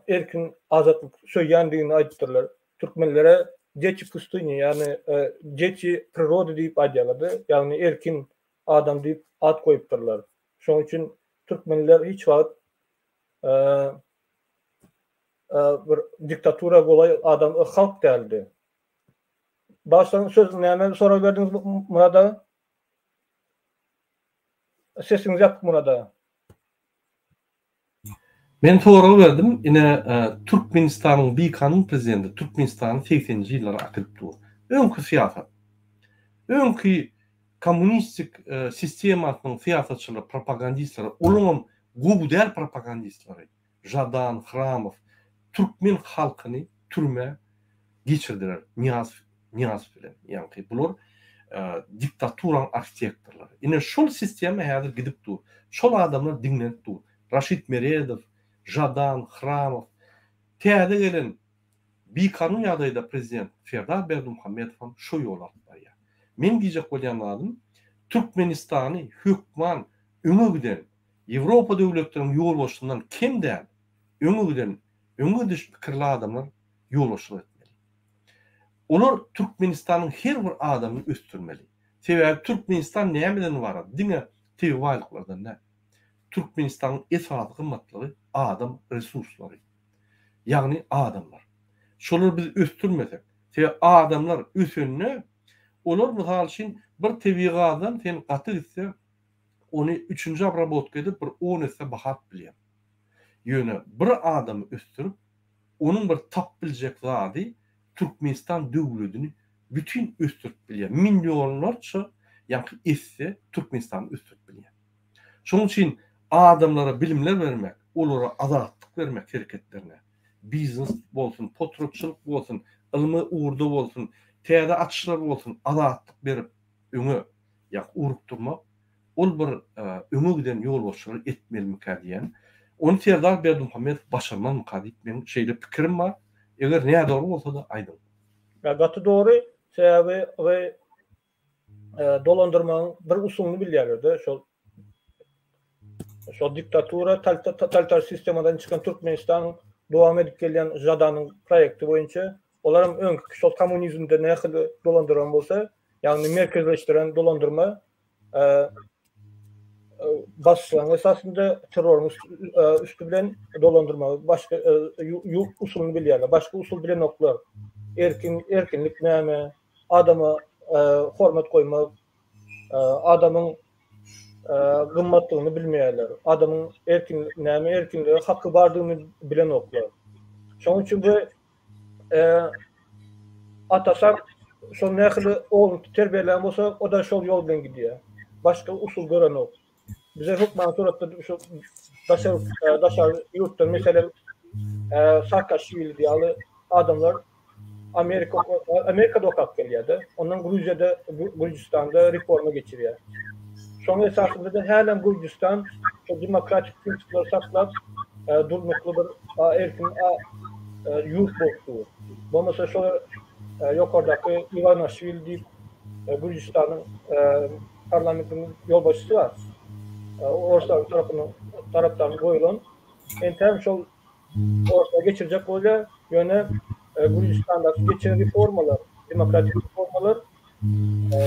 erkin azatlyk söýýändigini aýdypdyrlar. Türkmenlere deti pustyni, ýagny deti prirody diýip aýdýarlar-da, ýagny erkin adam diýip at goýupdyrlar. Şonuň üçin türkmenler hiç wagt bir diktatura golaý adam halk däldi. Başdan söz näme sorag berdiňiz Myrat aga? Sesiňiz ýapyk Myrat aga. Men sorag berdim, ine Türkmenistanyň bikanun prezidenti Türkmenistany segseninji ýyllara äkidip dur. Öňki syýasat. Öňki kommunistik sistemasynyň syýasatçylary, propagandistleri, olaňam gowy däl propagandistleri, Žadan, Hramow türkmen halkyny türmä geçirdiler Nyýazow Nyýazow bilen. Ýaňky bular diktaturanyň arhitektorlary. Ine şol sistema häzir gidip dur. Şol adamlar diňlenip dur. Raşid Meredow, Žadan, Hramow, täze gelen bikanun ýagdaýda prezident Serdar Berdimuhamedowam şo ýoly alyp barýar. Meň diýjek bolýan zadym, Türkmenistany hökman öňe giden Ýewropa döwletleriniň ýolbaşçysyndan kem däl, öňe giden, öňe gidiş pikirli adamlar ýolbaşçylyk etmeli. Olar Türkmenistanyň her bir adamyny ösdürmeli. Sebäbi Türkmenistan nämeden ybarat? Diňe tebigy baýlyklardan däl. Türkmenistanyň esasy gymmatlygy adam resurslary. Ýagny adamlar. Şolary biz ösdürmesek, sebäbi adamlar ösende, olar mysal üçin bir tebigy gazdan sen gaty gitse ony üçünji obrabotka edip bir on esse baha alyp bilýäň. Ýöne bir adamy ösdürip, onuň bir tapyp biljek zady Türkmenistan döwledini bütin ösdürip bilýär. Millionlarça ýaňky esse Türkmenistany ösdürip bilýär. Şonuň üçin adamlara bilimler bermek, olara azatlyk bermek hereketlerine, biznes bolsun, potratçylyk bolsun, ylmy ugurda bolsun, täze açyşlar bolsun, azatlyk berip öňe ýa ugrukdyrmak, ol bir öňe giden ýolbaşçylar etmelimikä diýýän. Ony Serdar Berdimuhamedow başarmazmyka diýip meň şeýle pikirim bar. Eger nädogry bolsa-da aýdyň. Ýa gaty dogry, sebäbi we dolandyrmagyň bir usulyny bilýärler-de, şol şol diktatura, totalitar sistemadan çykan Türkmenistanyň dowam edip gelýän Žadanyň proýekti boýunça, olaram öňki şol kommunizmde nähili dolandyran bolsa, ýagny merkezleşdiren dolandyrma basyşlaryň esasynda terroryň üsti bilen dolandyrmagy başga usulyny bilýärler. Başga usul bilenoklar. Erkin erkinlik näme? Adama hormat goýmak, adamyň gymmatlygyny bilmeýärler. Adamyň erkin näme erkinlige haky bardygyny bilenoklar. Şonuň üçin bu Atasam şol nähili ogluny terbiýelän bolsa, o-da şol ýol bilen gidýär. Başga usul görenok. Bize hökman suratda şu daşary daşary ýurtdan meselem Saakaşwili ýaly adamlar Amerika Amerikada okap gelýär-de. Ondan Gruziýada Gürjüstanda reforma geçirýär. Şonuň esasynda-da hälem Gürjüstan şol demokratik prinsipleri saklap, durnukly bir erkin ýurt bolup dur. Bolmasa şol ýokardaky Iwanaşwili diýip Gürjüstanyň parlamentiniň ýolbaşçysy bar. Orslar tarapyndan tarapdan goýlan. Entägem şol orslar geçirjek bolýar. Ýöne Gürjüstandaky geçen reformalar, demokratik reformalar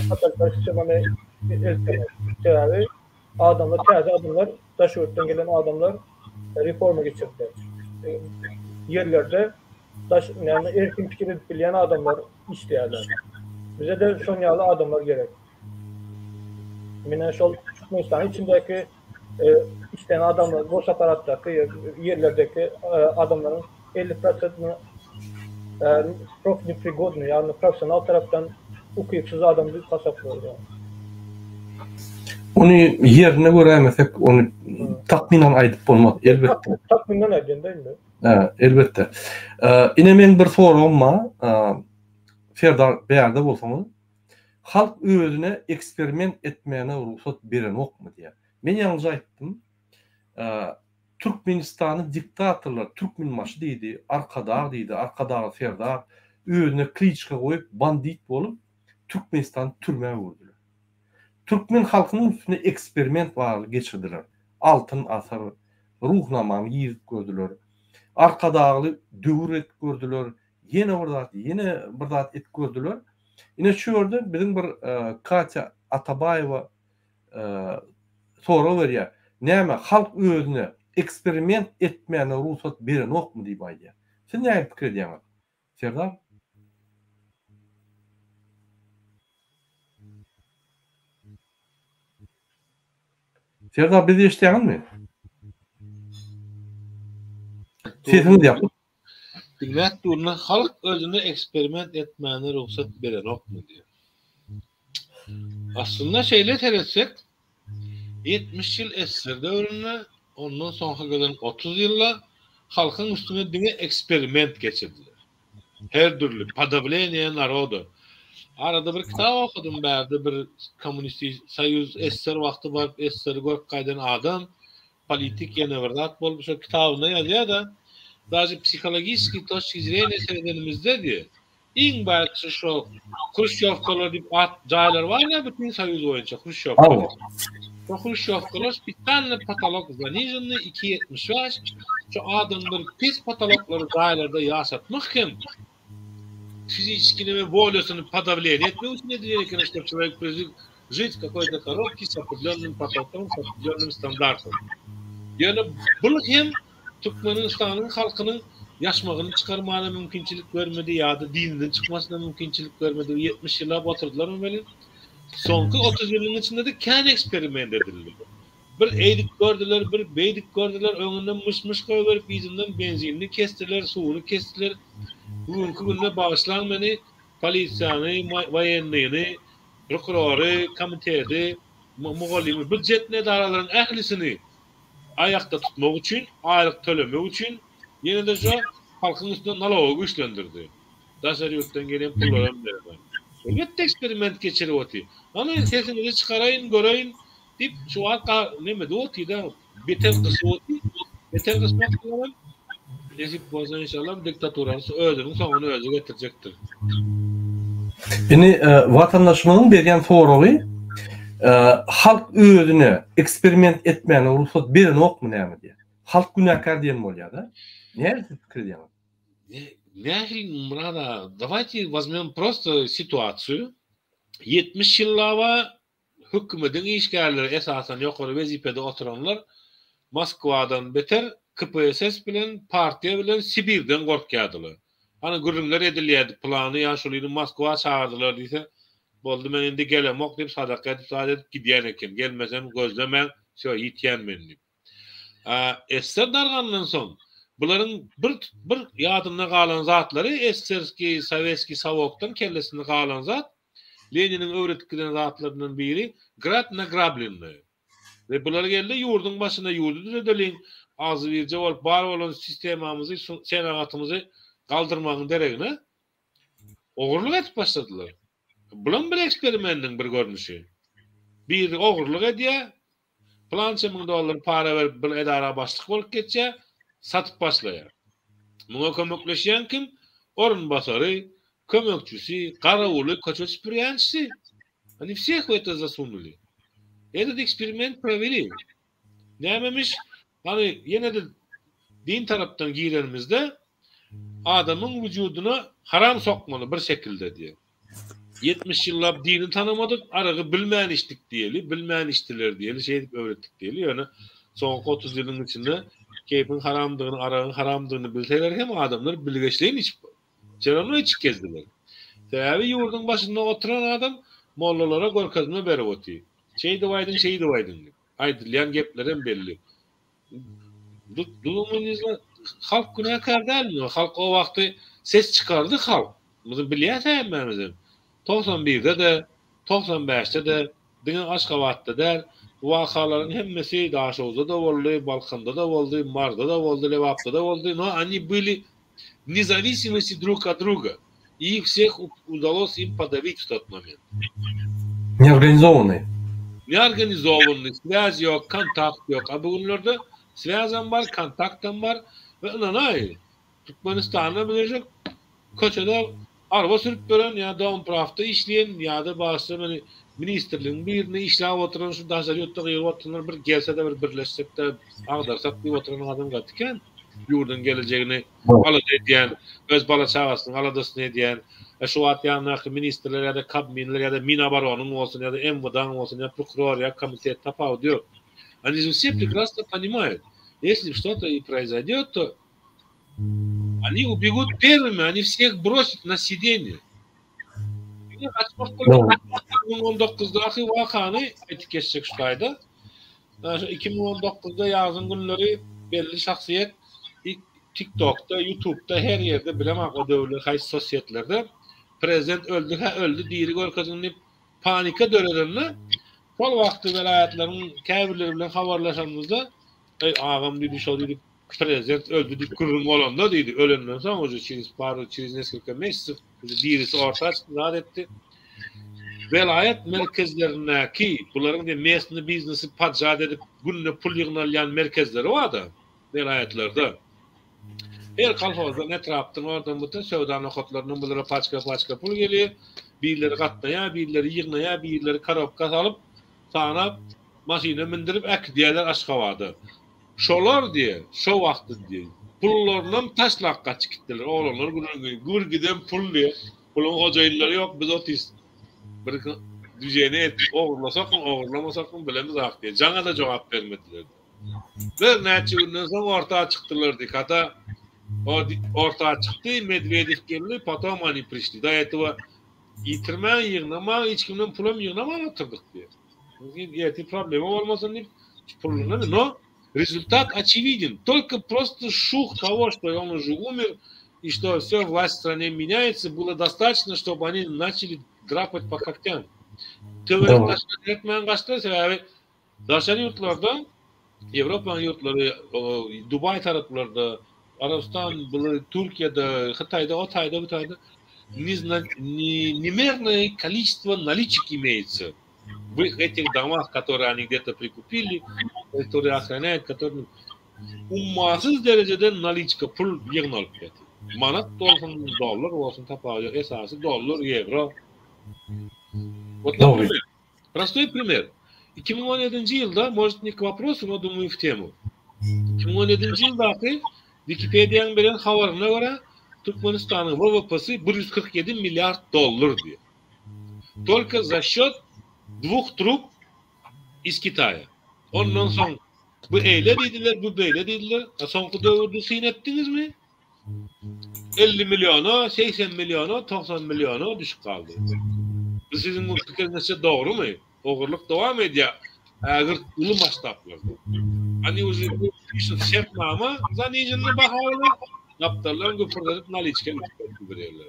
totalitar sistemany eltdi. Sebäbi adamlar, täze adamlar, daş ýurtdan gelen adamlar reforma geçirdiler. Ýerlerde daş, näme erkin pikir edip bilýän adamlar işleýärler. Bize-de şoň ýaly adamlar gerek. Mine şol Türkmenistanyň içindäki işleýän adamlar, boş apparatdaky ýerlerdäki adamlaryň 50 prosentini profneprigodny, ýagny professional tarapdan ukypsyz adam diýip hasaplaýar. Ony ýerine göräýmesek, ony takmynan aýdyp bolmaz, elbetde. Takmynan aýdýan-da indi. Hä, elbetde. Ine meň bir soragym bar. Serdar bärde bolsaňyz, halk özüne eksperiment etmäne rugsat berenokmy diýýär. Men ýaňyja aýtdym, Türkmenistany diktatorlar Türkmenbaşy diýdi, Arkadag diýdi, Arkadagly Serdar özüne kliçka goýup bandit bolup Türkmenistany türmä öwürdiler. Türkmen halkynyň üstüne eksperiment barly geçirdiler. Altyn asyr, Ruhnamany girizip gördüler. Arkadagly döwür edip gördüler. Ýene bir zat, ýene bir zat edip gördüler. Ine şu ýerde biziň bir Katýa Atabaýewa sorag berýär. Näme, halk özüne eksperiment etmäne rugsat berenokmy diýip aýdýar. Siz nähili pikir edýäňiz? Serdar? Serdar bizi eşidýäňizmi? Sesiňiz ýapyk. Diňläp durna halk özüne eksperiment etmäne rugsat berenokmy diýip. Aslynda şeýle seretsek 70 ýyl SSR döwründe ondan soňky gelen 30 ýylda halkyň üstüne diňe eksperiment geçirdiler. Her dürli podawleniýe naroda. Arada bir kitap okadym bärde bir kommunistik soýuz SSR wagty baryp SSR-i görüp gaýdan adam politik ýene bir zat bolup şo kitabynda ýazýar-da daže psihologiçeskiý toçki zreniýa seredenimizde diýýär iň bärkisi şo hruşýowkalar diýip at jaýlar bar-da bütin soýuz boýunça hruşýowkalar. Şo hruşýowkalar spesialny potolok zanižennyý 2,75 şo adamlary pes potoloklary jaýlarda ýaşatmak hem fiziçeskiý neme wolýasyny podawleniýe etmek üçin edilýän eken ştob çelowek priwyk žit w kakoý-to korobke s opredlýonnym potolkom s opredlýonnym standartom. Ýöne bul hem Türkmenistanyň halkynyň ýaşmagyny çykarmana mümkinçilik bermedi ýa-da dininden çykmasyna mümkinçilik bermedi. 70 ýyllap oturdylarmy welin, soňky 30 ýylyň içinde-de kän eksperiment edildi. Bir eýdip gördüler, bir beýdip gördüler, öňünden myş-myş goýberip, yzyndan benzinini kesdiler, suwuny kesdiler. Bu günki günde bagyşlaň meni, polisiýany, woýennyny, prokurory, komiteti, mugallymy, býudjetnyý edaralaryň ählisini aýakda tutmak üçin, aýlyk tölemek üçin ýene-de şo halkyň üstüne nalogy güýçlendirdi. Daşary ýurtdan gelýän pullaram bermän. Elbetde eksperiment geçirip otyr. Hany sesiňizi çykaraýyn, göreýin diýip şu wagt nemede otyr-da, beter gysyp otyr. Beter gysmak bilenem nesip bolsa inşallah bu diktaturanyň özüniň soňuny özi getirjekdir. Indi watandaşymyzyň berýän soragy halk özüne eksperiment etmäne rugsat berenokmy näme diýýär. Halk günäkär diýen bolýar-da. Näme siz pikir edýäňiz? Nähili Myrat aga, dawayte wazmem prosto situasiýu. 70 ýyllaba hökümediň işgärleri esasan ýokary wezipede oturanlar Moskwadan beter KPSS bilen partiýa bilen Sibirden gorkýardylar. Hany gürrüňler edilýärdi pylany ýaşulyny Moskwa çagyrdylar diýse boldy men indi gelemok diýip sadaka edip zat edip gidýän eken gelmesem gözlemäň wsýo ýitýän men diýip. A SSR dargandan soň bularyň bir bir ýadynda galan zatlary SSR-skiý sowetskiý sowokdan kellesinde galan zat Leniniň öwredip giden zatlaryndan biri grab nagrablennoe. We bular geldi ýurduň başyna ýurdy düzedeliň, agzybirje bolup bar bolan sistemamyzy, senagatymyzy galdyrmagyň deregine ogurlyk edip başladylar. Bulam bir eksperimendiň bir görnüşi. Biri ogurlyk edýär, Pylança müň dollar para berip bir edara başlyk bolup geçýär, satyp başlaýar. Muňa kömekleşýän kim? Orunbasary, kömekçisi, garawuly, köçe süpürýänçisi. Oni wseh w eto zasunuly. Etot eksperiment proweli. Nämemiş? Hany ýene-de din tarapdan girenimizde adamyň wujudyna haram sokmaly bir şekilde diýýär. 70 ýyllap dini tanamadyk, aragy bilmän içdik diýeli, bilmän içdiler diýeli, şeýdip öwretdik diýeli. Ýöne soňky 30 ýylyň içinde keýpiň haramdygyny, aragyň haramdygyny bilseler hem adamlar bilgeşleýin içip, все равно içip gezdiler. Sebäbi ýurduň başynda oturan adam mollalara görkezme berip otyr. Şeýdip aýdyň, şeýdip aýdyň diýip. Aýdylýan geplerem belli. Halk günäkär dälmi? Halk o wagty ses çykardy halk. Muny bilýäs hemmämizem. 91-de-de, 95-de-de diňe Aşgabatda däl, bu wakalaryň hemmesi Daşoguzda-da boldy, Balkanda-da boldy, Maryda-da boldy, Lebapda-da boldy. No oni byli w nezawisimosti drug od druga. И их всех удалось им подавить в тот момент. Неорганизованный. Неорганизованный, связь ýok, kontakt ýok. A bu günlerde swýazam bar, kontaktam bar we ynanaý, Türkmenistanda bileşik köçede araba sürüp ýören ýa domprawda işleýän ýa-da başga bir ministrligiň birinde işläp oturan şu daşary ýurtda gygyryp oturanlar bir gelse-de bir birleşsek-de agdarsak diýip oturan adam gaty kän. Ýurduň gelejegini alada edýän, öz bala-çagasynyň aladasyny edýän, e şu wagt ýanyndaky ministrler ýa-da kabminler ýa-da Minaboronyň bolsun ýa-da MWD-nyň bolsun ýa prokuror ýa komitet tapawudy ýok. Они же все прекрасно понимают, если что-то и произойдет, то они убегут первыми, они всех бросят на сиденье. Diňe gaçmak bolýar. 2019-daky wakany aýtyp geçjek şu taýda. Şu 2019-da ýazyň günleri belli şahsyýet TikTokda, YouTubeda her ýerde bilemok o döwürler haýsy sosýetlerde prezident öldi hä öldi diri görkeziň diýip panika döredende şol wagtky welaýatlaryň käbirleri bilen habarlaşanymyzda eý agam diýdi şo diýdi prezident öldi diýip gürrüň bolanda diýdi ölenden soň уже через пару через несколько месяцев Birisi orta çykdy zat etdi. Welaýat merkezlerindäki bularyň diýen mesny biznesi podžat edip günde pul ýygnalýan merkezleri barda welaýatlarda. Her kolhozdan, etrapdan, oradan butun söwda nokatlaryndan bulara paçka-paçka pul gelýär. Birleri gatnaýar, birleri ýygnaýar, birleri korobka salyp, sanap, maşyna mindirip äkidýärler Aşgabada. Şolar diýe, şo wagty diýe, pullarynam taşlap gaçyp gitdiler. Oglanlar gürrüň gür giden pul diýe, puluň hojaýynlary ýok, biz otyrys. Bir düzeni etdik, ogurlasakmy, ogurlamasakmy bilemizak diýe. Jaňa-da jogap bermediler. Bir näçe günden soň orta çykdylar diýe. Hata orta çykdy, Medwedew geldi, potom oni prişli. Do этого ýitirmän, ýygnaman, hiç kimden pulam ýygnaman otyrdyk diýe. Ertir problema bolmasyn diýip, puluny, no rezultat очевиден. Только просто шух того, что он уже умер, и что все, власть в стране меняется, было достаточно, чтобы они начали драпать по когтям. Töwerek daşyna etmän gaçdylar, sebäbi daşary ýurtlarda, Ýewropanyň ýurtlary, Dubaý taraplarda, Arabystan, Türkiýede, Hytaýda, o taýda, bu taýda nemerное количество наличек имеется в их этих домах, которые они где-то прикупили, которые охраняют, которые ummasyz derejede naliçka pul ýygnalyp ýatyr. Manat bolsun, dollar bolsun tapawudy ýok. Esasy dollar, ýewro. Вот, например, простой пример. 2017-nji ýylda, может, не к вопросу, но думаю, в тему. 2017-nji ýyldaky Wikipediýanyň beren habaryna görä, Türkmenistanyň WWP-si 147 milliard dollar diýýär. Только за счет dwuh trub iz Kitaýa. Ondan soň bu eýle diýdiler, bu beýle diýdiler. A soňky döwürde syn etdiňizmi? 50 milliona, 80 milliona, 90 milliona düşüp galdy. Bu siziň bu pikiriňizçe dogrumy? Ogurlyk dowam edýär ägirt uly masştablarda. Oni уже pişut şertnama zaniženny baha bilen gapdaldan güpürdedip naliçka götürip gidiberýärler.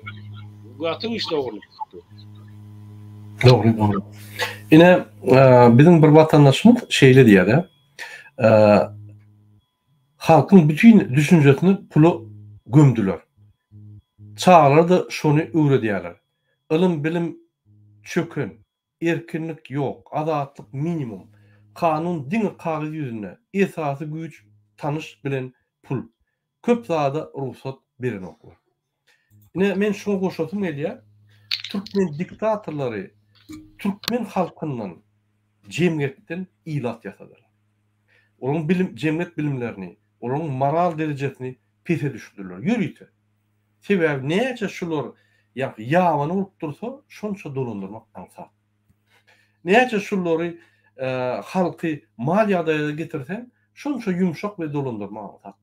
Gaty güýçli ogurlyk tutdy. Dogry, dogry. Ine, biziň bir watandaşymyz şeýle diýýär-de, Halkyň bütin düşünjesini pula gömdüler. Çagalara-da şony öwredýärler. Ylym-bilim çöken, Erkinlik ýok, azatlyk minimum. Kanun diňe kagyz ýüzünde, esasy güýç tanyş bilen pul. Köp zada rugsat berenoklar. Ine men şuňa goşasym gelýär, türkmen diktatorlary türkmen halkyndan jemgyýetden ilat ýasadylar. Olaryň bilim jemgyýet bilimlerini, olaryň moral derejesini pese düşürdiler ýörite. Sebäbi näçe şular ýa ýabany bolup dursa, şonça dolandyrmak aňsat. Näçe şulary halky mal ýagdaýa getirseň, şonça ýumşak we dolandyrmak aňsat bolýar.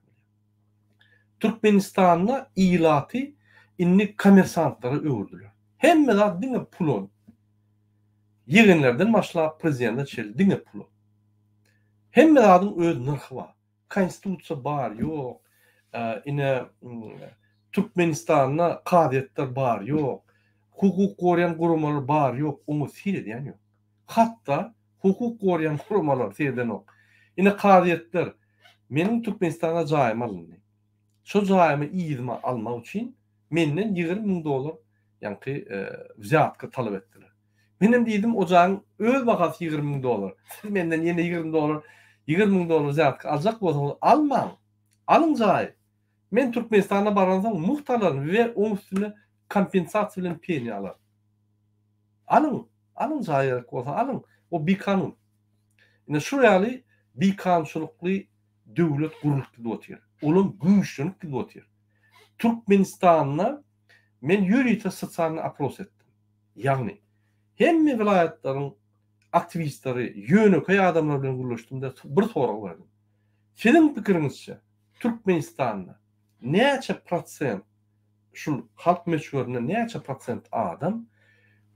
Türkmenistanda ilaty indi kommersantlara öwürdiler. Hemme zat diňe pula. Ýegenlerden başlap prezidente çenli diňe pula. Hemme zadyň öz nyrhy bar. Konstitusiýa bar ýok, ine Türkmenistanda kazyýetler bar ýok, hukuk goraýan guramalar bar ýok, oňa seredýän ýok. Hatda hukuk goraýan guramalar seredenok. Ine kazyýetler, meniň Türkmenistanda jaýym alyndy. Şo jaýymy yzyma almak üçin menden 20 müň dollar. ýaňky wzýatka talap etdiler. Menem diýdim, o jaýyň öz bahasy 20 müň dollar. Siz menden ýene 20 dollar, 20 müň dollar wzýatka aljak bolsaňyz almaň. Alyň jaýy. Men Türkmenistana baransoň mugt alaryn we oň üstüne kompensasiýa bilen peniýa alaryn. Alyň, alyň jaý gerek bolsa alyň. O bikanun. Ine şu ýaly bikanunçylykly döwlet gurlup gidip otyr. Olam güýçlenip gidip otyr. Türkmenistanda men ýörite sosialnyý opros etdim. Ýagny hemme welaýatlaryň aktiwistleri, ýönekeý adamlar bilen gürleşdim-de bir sorag berdim. Siziň pikiriňizçe Türkmenistanda näçe prosent şul halk möçberinde näçe prosent adam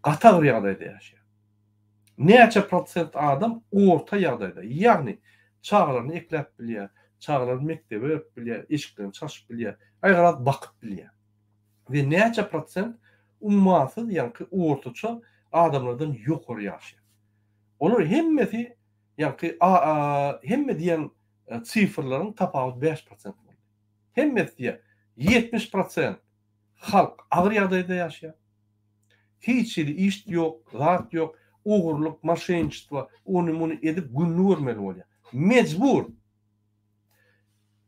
gaty agyr ýagdaýda ýaşaýar? Näçe prosent adam orta ýagdaýda, ýagny çagalaryny ekläp bilýär, çagalaryny mekdebe berip bilýär, eşiklerini çalşyp bilýär, aýgaraz bakyp bilýär. We näçe prosent ummasyz ýaňky ortaça adamlardan ýokary ýaşaýar. Olar hemmesi ýaňky hemme diýen sifrleriň tapawudy 5% boldy. Hemmesi diýýär, 70% halk agyr ýagdaýda ýaşaýar. Hiç hili iş ýok, zat ýok, ogurlyk, moşenniçestvo, ony-muny edip gününi görmeli bolýar. Mejbur!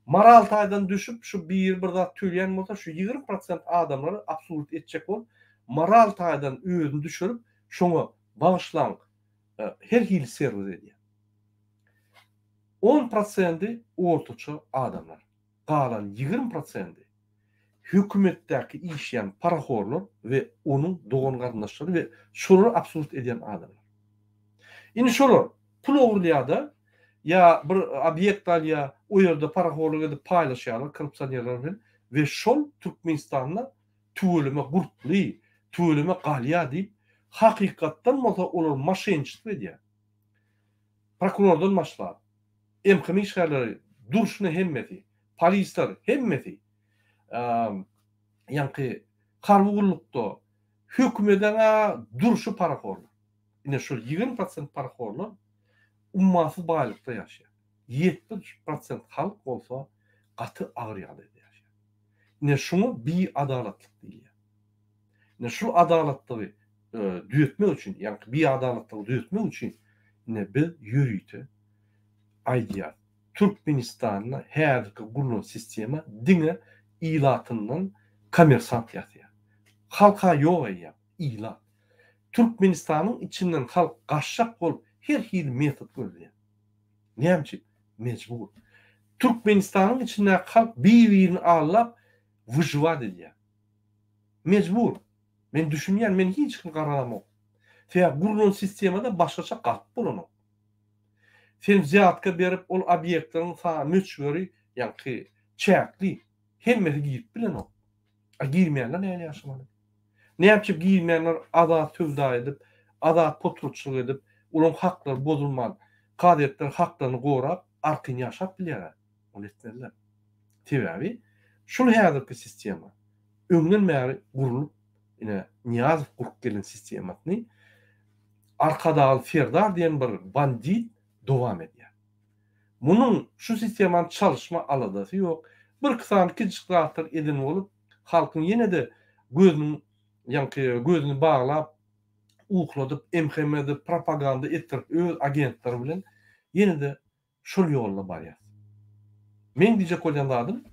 Moral taýdan düşüp, şu biri bir zat töleýän bolsa, şu 20% adamlary obslužit etjek bolup, moral taýdan özüni düşürip, şoňa bagyşlaň, her hili serwis edýär. On prosendi ortaça adamlar. Galan 20 prosendi hökümetdäki işýän parahorlar we onuň dogan-garyndaşlary we şolary obslužit edýän adamlar. Indi şolar pul ogurlaýar-da, ýa bir obýekt alýar, o ýerde parahorlyk edip paýlaşýarlar korrupsionerler bilen we şol Türkmenistanda tüweleme gurply, tüweleme galýar diýip, hakykatdan bolsa olar moşenniçestvo edýär. Prokurordan başlap, MHM işgärleri durşuna hemmesi, polisler hemmesi, ýaňky harby gullukda hökümediň-ä durşy parahorlar. Ine şol 20% parahorlar ummasyz baýlykda ýaşaýar. 70% halk bolsa gaty agyr ýagdaýda ýaşaýar. Ine şuňa biadalatlyk diýilýär. Ine şu adalatlygy düzetmek üçin, ýagny biadalatlygy düzetmek üçin ine biz ýörite aýdýarys. Türkmenistanda häzirki gurlan sistema diňe ilatyndan kommersant ýasaýar. Halka ýok eýýäm, ilat. Türkmenistanyň içinden halk gaçjak bolup her hili metod gözleýär. Näme üçin? Mejbur. Türkmenistanyň içindäki halk bir-birini aldap wyžiwat edýär. Mejbur. Men düşünýän, men hiç kimi garalamok. Sebäbi gurlan sistemada başgaça galyp bolanok. Sen wzýatka berip ol obýektleriň sany möçberi ýaňky çäkli hemmesi girip bilenok. A girmeýänler nähili ýaşamaly? Näme üçin girmeýänler azat söwda edip, azat potratçylyk edip, olaryň haklary bozulman, kazyýetler haklaryny gorap, arkaýyn ýaşap bilýärler? Ony etmezler. Sebäbi şul häzirki sistema öňden bäri gurlup, ine Nyýazow gurup gelen sistemasyny Arkadagly Serdar diýen bir bandit dowam edýär. Munuň şu sistemany çalyşma aladasy ýok. Birki sany kiçijik zatlar eden bolup, halkyň ýene-de gözüniň ýaňky gözüni baglap, ukladyp, MHM-de propaganda etdirip öz agentleri bilen ýene-de şol ýolda barýas. Meň diýjek bolýan zadym,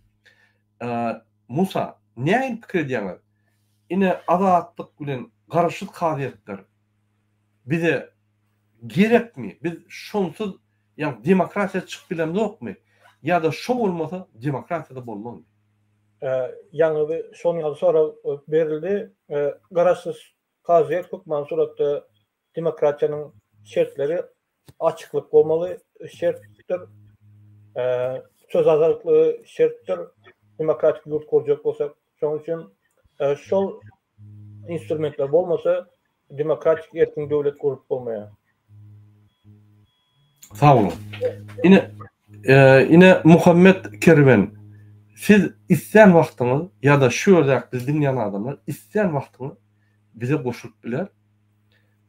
Musa, nähili pikir edýäňiz? Ine Azatlyk bilen garaşsyz kazyýetler bize gerekmi? Biz şonsuz ýagny demokratiýa çykyp bilemzokmy? Ýa-da şo bolmasa demokratiýa-da bolmazmy? Ýaňy bir şonuň ýaly sorag berildi. Garaşsyz kazyýet hökmany suratda demokratiýanyň şertleri açyklyk bolmaly şertdir. Söz azatlygy şertdir. Demokratik ýurt gurjak bolsak. Şonuň üçin şol instrumentler bolmasa demokratik erkin döwlet gurup bolmaýar. Sag boluň. Ine, ine Muhammet Kerwen, siz islän wagtyňyz ýa-da şu ýerdäki bizi diňleýän adamlar islän wagtyňyz bize goşulyp biler.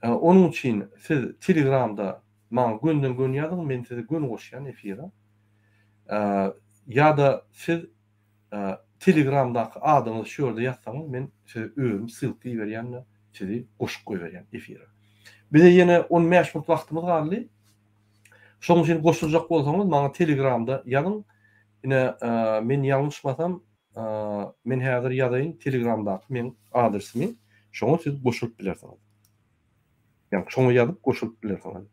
Onuň üçin siz Telegramda maňa gönden-göni ýazyň, men sizi göni goşýan efire. Ýa-da siz. Telegramdaky adyňyzy şu ýerde ýazsaňyz men size özüm ssylka iberýän-de sizi goşup goýberýän efire. Bize ýene 15 minut wagtymyz galdy. Şonuň üçin goşuljak bolsaňyz maňa Telegramda ýazyň. Ine men ýalňyşmasam men häzir ýazaýyn Telegramdaky meň adresimi. Şoňa siz goşulyp bilersiňiz. Ýagny şoňa ýazyp goşulyp bilersiňiz.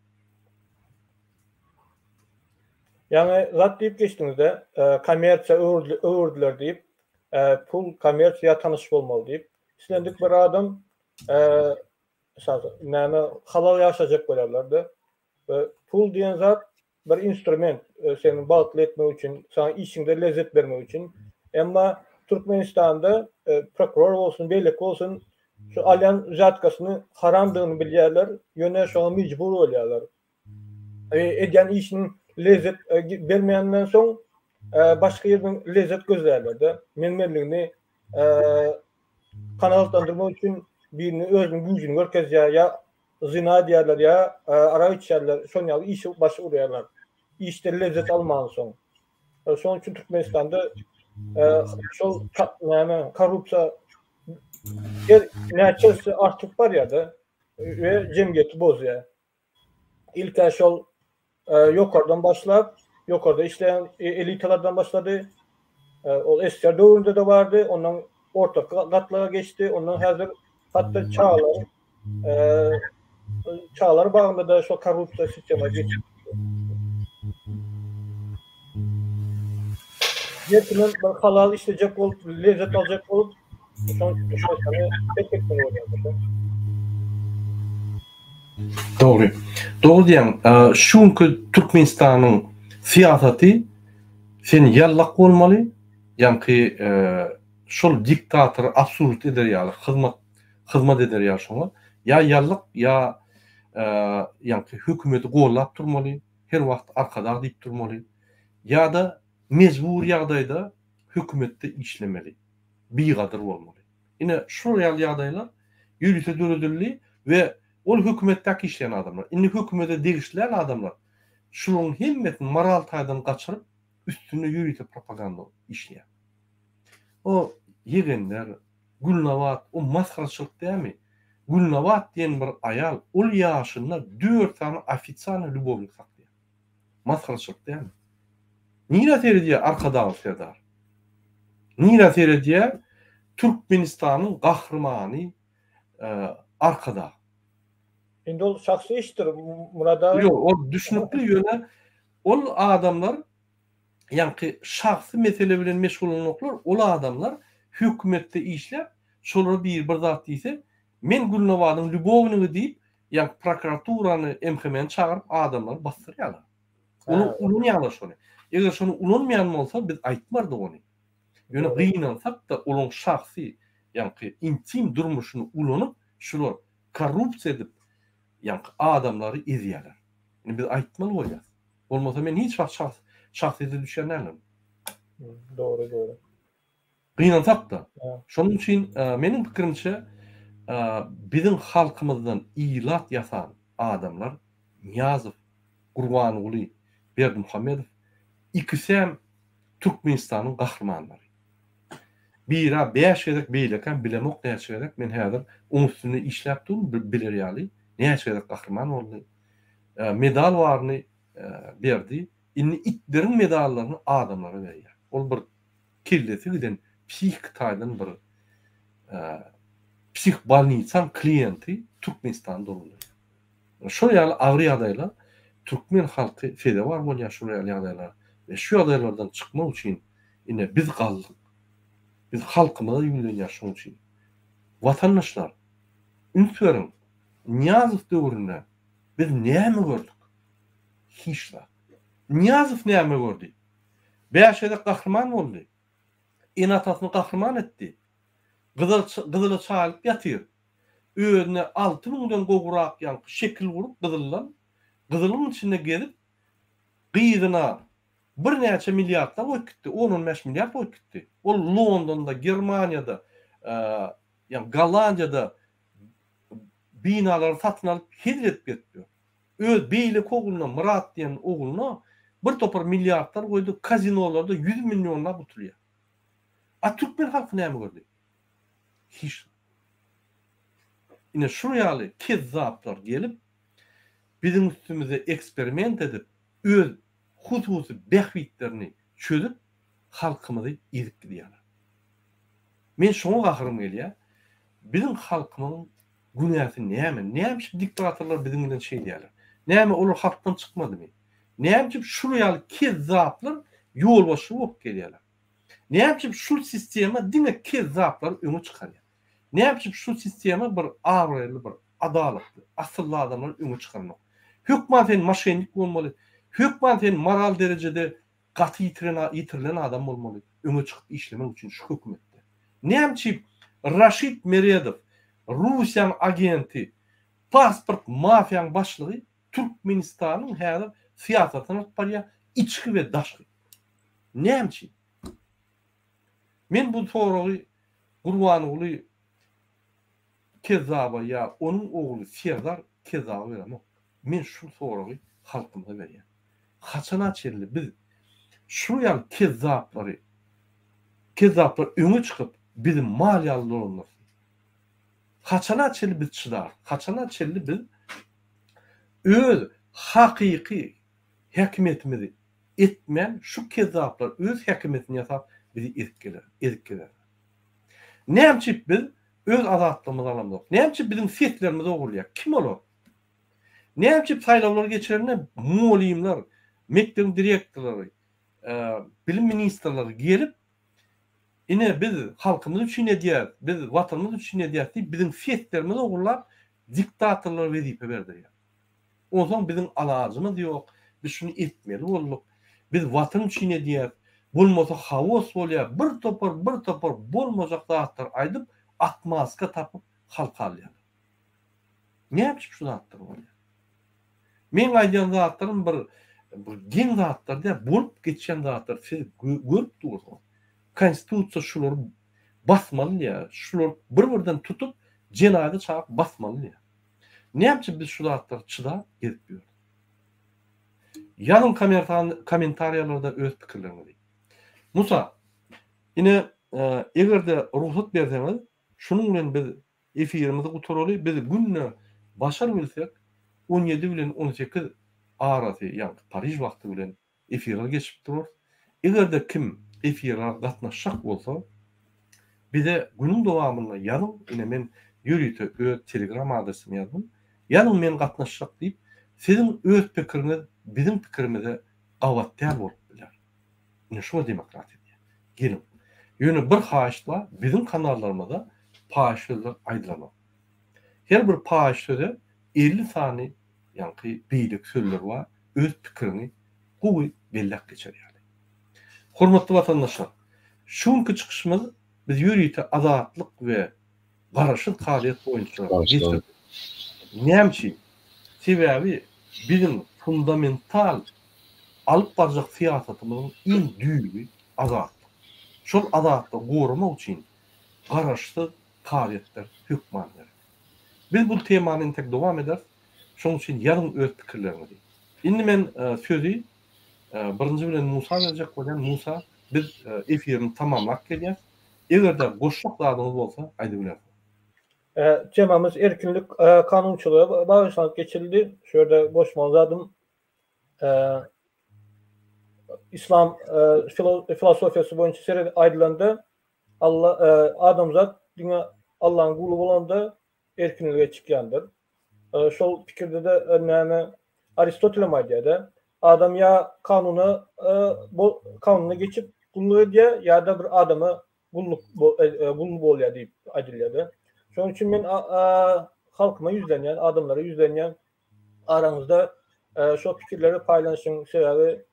Ýaňy zat diýip geçdiňizde, kommersiýa öwürdiler diýip, pul kommersiýa tanyş bolmaly diýip. Islendik bir adam esas näme halal ýaşajak bolýarlar-da. We pul diýen zat bir instrument, seni bagtly etmek üçin, saňa işiňde lezzet bermek üçin. Emma Türkmenistanda prokuror bolsun, beýleki bolsun, şu alýan wzýatkasyny haramdygyny bilýärler, ýöne şoňa mejbur bolýarlar. Edýän işiniň lezzet bermeýäninden soň başga ýerden lezzet gözleýärler-de. Men-menligini kanagatlandyrmak üçin birini özüniň güýjüni görkezýär ýa zyna edýärler ýa arak içýärler, şon ýaly işe baş urýarlar. Işden lezzet almansoň. Şonuň üçin Türkmenistanda şol näme korrupsiýa her näçe artyp barýar-da we jemgyýeti bozýar. Ilk-ä şol ýokardan başlap, ýokarda işleýän elitalardan başlady. Ol SSR döwründe-de bardy, ondan ortaky gatlaga geçdi, ondan häzir hatda çagalar çagalar bagynda-da şol korrupsiýa sistema geçip. Her kimem bir halal işlejek bolup, lezzet aljak bolup, şonuň üçin Türkmenistany terk etmeli bolýar. Dogry. Dogry diýýäň. Şu günki Türkmenistanyň syýasaty sen ýallak bolmaly, ýaňky şol diktatory absurd eder ýaly, hyzmat hyzmat eder ýaly şoňa. Ýa ýallak, ýa ýaňky hökümeti gollap durmaly, her wagt arkadag diýip durmaly. Ýa-da mejbur ýagdaýda hökümetde işlemeli, bigadyr bolmaly. Ine, şular ýaly ýagdaýlar ýörite döredildi we ol hökümetdäki işleýän adamlar, indi hökümete degişli däl adamlar şularyň hemmesini moral taýdan gaçyryp, üstünde ýörite propaganda işleýär. O ýegenler, Gülnabat, o masgaraçylyk dälmi? Gülnabat diýen bir aýal ol ýaşynda dört sany ofitsialnyý lýubownik saklaýar. Masgaraçylyk dälmi? Nirä seredýär Arkadagly Serdar? Nirä seredýär Türkmenistanyň gahrymany Arkadag? Indi ol şahsy işdir Myrat aga. Ýok, ol düşnükli ýöne ol adamlar ýaňky şahsy mesele bilen meşgullanoklar, ol adamlar hökümetde işläp, şolara biri bir zat diýse, men Gülnabadyň lýubownigi diýip, ýaňky prokuraturany, MHM-ni çagyryp adamlary basdyrýarlar. Olar ulanýarlar şony. Eger şony ulanmaýan bolsa biz aýtmardyk ony. Ýöne gynansak-da olaň şahsy, ýaňky intim durmuşyny ulanyp şular korrupsiýa edip ýaňky adamlary ezýärler. Indi biz aýtmaly bolýas. Bolmasa men hiç wagt şahs şahsyýete düşýän däldim. Dogry dogry. Gynansak-da. Şonuň üçin meniň pikirimçe biziň halkymyzdan ilat ýasan adamlar Nyýazow, Gurbanguly Berdimuhamedow ikisem Türkmenistanyň gahrymanlary. Bira bäş gezek beýlekäm bilemok näçe gezek men häzir oň üstünde işläp durun biler ýaly näçe gezek gahryman boldy. Medal baryny berdi. Indi itleriň medallaryny adamlara berýär. Ol bir kellesi giden psihiki taýdan bir psih bolnisaň kliýenti Türkmenistany dolandyrýar. Şol ýaly agyr ýagdaýlar türkmen halky sezewar bolýar şol ýaly ýagdaýlara we şu ýagdaýlardan çykmak üçin ine biz galdyk. Biz halkymyza ýüzlenýäris şonuň üçin. Watandaşlar üns beriň Nyýazow döwründe biz näme gördük? Hiç zat. Nyýazow näme gördi? Bäş gezek gahryman boldy. Ene-atasyny gahryman etdi. Gyzyla çaýylyp ýatyr. Özüne alty müňden gowrak ýaňky şekil gurup gyzyldan, gyzylyň içinde gezip, gyzyna birnäçe milliardlar goýup gitdi, on-on bäş milliard goýup gitdi. Ol Londonda, Germaniýada, ýagny Gollandiýada binalary satyn alyp hezil edip gezip ýör. Öz beýleki ogluna, Myrat diýen ogluna bir topar milliardlar goýdy, kazinolarda ýüz millionlap utulýar. A türkmen halky näme gördi? Hiç zat. Ine şul ýaly kezzaplar gelip, biziň üstümize eksperiment edip, öz hususy bähbitlerini çözüp, halkymyzy ezip gidýärler. Men şoňa gaharym gelýär. Biziň halkymyzyň günäsi näme? Näme üçin diktatorlar biziň bilen şeýdýärler? Näme olar halkdan çykmadymy? Näme üçin şul ýaly kezzaplar ýolbaşçy bolup gelýärler? Näme üçin şul sistema diňe kezzaplary öňe çykarýar? Näme üçin şul sistema bir abraýly bir adalatly, asylly adamlary öňe çykaranok? Hökman sen moşennik bolmaly, hökman sen moral derejede gaty ýitiren ýitirilen adam bolmaly öňe çykyp işlemek üçin şu hökümetde. Näme üçin Raşid Meredow Russiýanyň agenti, pasport mafiýaň başlygy Türkmenistanyň häzir syýasatyny alyp barýar, içki we daşky. Näme üçin? Men bu soragy Gurbanguly Kezzaba ýa onuň ogly Serdar Kezzaba beremok. Men şu soragy halkymyza berýän. Haçana çenli biz şu ýaly kezzaplary kezzaplar öňe çykyp bizi mal ýaly dolandyrsyn? Haçana çenli biz çydarys? Haçana çenli biz öz hakyky häkimiýetimizi etmän şu kezzaplar öz häkimiýetini ýasap bizi ezip geler, ezip gezerler? Näme üçin biz öz azatlygymyzy alamzok? Näme üçin biziň seslerimiz ogurlaýar? Kim olar? Näme üçin saýlawlar geçirende mugallymlar, mekdebiň direktorlary, bilim ministrleri gelip, ine biz halkymyz üçin edýäris, biz watanymyz üçin edýäris diýip biziň seslerimizi ogurlap diktatorlara wezipe berdirýär. Onsoň biziň alajymyz ýok, biz şuny etmeli bolduk, biz watan üçin edýäris, bolmasa haos bolýar, bir topar bir topar bolmajak zatlary aýdyp atmaska tapyp halky alýarlar. Näme üçin şu zatlar bolýar? Meň aýdýan zatlarym bir bir geň zatlar däl, bolup geçýän zatlar siz görüp dursuňyz. Konstitusiýa şulary basmaly diýýär. Şulary bir-birden tutup jenaýata çagyryp basmaly diýýär. Näme üçin biz şu zatlara çydap gezip ýörüs? Ýazyň kommentariýalarda öz pikirleriňizi. Musa, ine, eger-de rugsat berseňiz, şunuň bilen biz Efirimizi gutaraly, biz günde başar bilsek 17 bilen 18 arasy, ýagny Pariž wagty bilen efire geçip durarys. Eger-de kim efire gatnaşjak bolsa, bize günüň dowamynda ýazyň, ine men ýörite öz telegram adresimi ýazdym, ýazyň men gatnaşjak diýip, siziň öz pikiriňiz biziň pikirimize gabat däl bolup biler. Ine şuňa demokratiýa diýýär. Geliň. Ýöne bir haýyşt bar, biziň kanallarymyzda paýyş sözler aýdylanok. Her bir paýyş söze 50 sany ýaňky beýleki sözler bar, öz pikiriňi gowy belläp geçer ýaly. Hormatly watandaşlar, şu günki çykyşymyz biz ýörite azatlyk we garaşsyz kazyýet boýunça geçirdik. Näme üçin? Sebäbi biziň fundamental alyp barjak syýasatymyzyň iň düýbi azatlyk. Şol azatlygy goramak üçin garaşsyz kazyýetler hökman gerek. Biz bu temany entek dowam ederis. Şonuň üçin ýazyň öz pikirleriňizi. Indi men sözi birinji bilen Musa berjek bolýan. Musa, biz efirini tamamlap gelýäs. Eger-de goşjak zadyňyz bolsa aýdybilersiňiz. Temamyz erkinlik kanunçylyga bagyşlanyp geçirildi. Şu ýerde goşmaly zadym Islam filosofiýasy boýunça seret aýdylanda Alla adamzat diňe Allaň guly bolanda erkinlige çykýandyr. Şol pikirde-de näme Aristotelem aýdýar-da, adam ýa kanuna kanuna geçip gulluk edýär ýa-da bir adama gulluk gul bolýar diýip aýdylýar-da. Şonuň üçin men halkyma ýüzlenýän, adamlara ýüzlenýän. Araňyzda şo pikirleri paýlanyşyň, sebäbi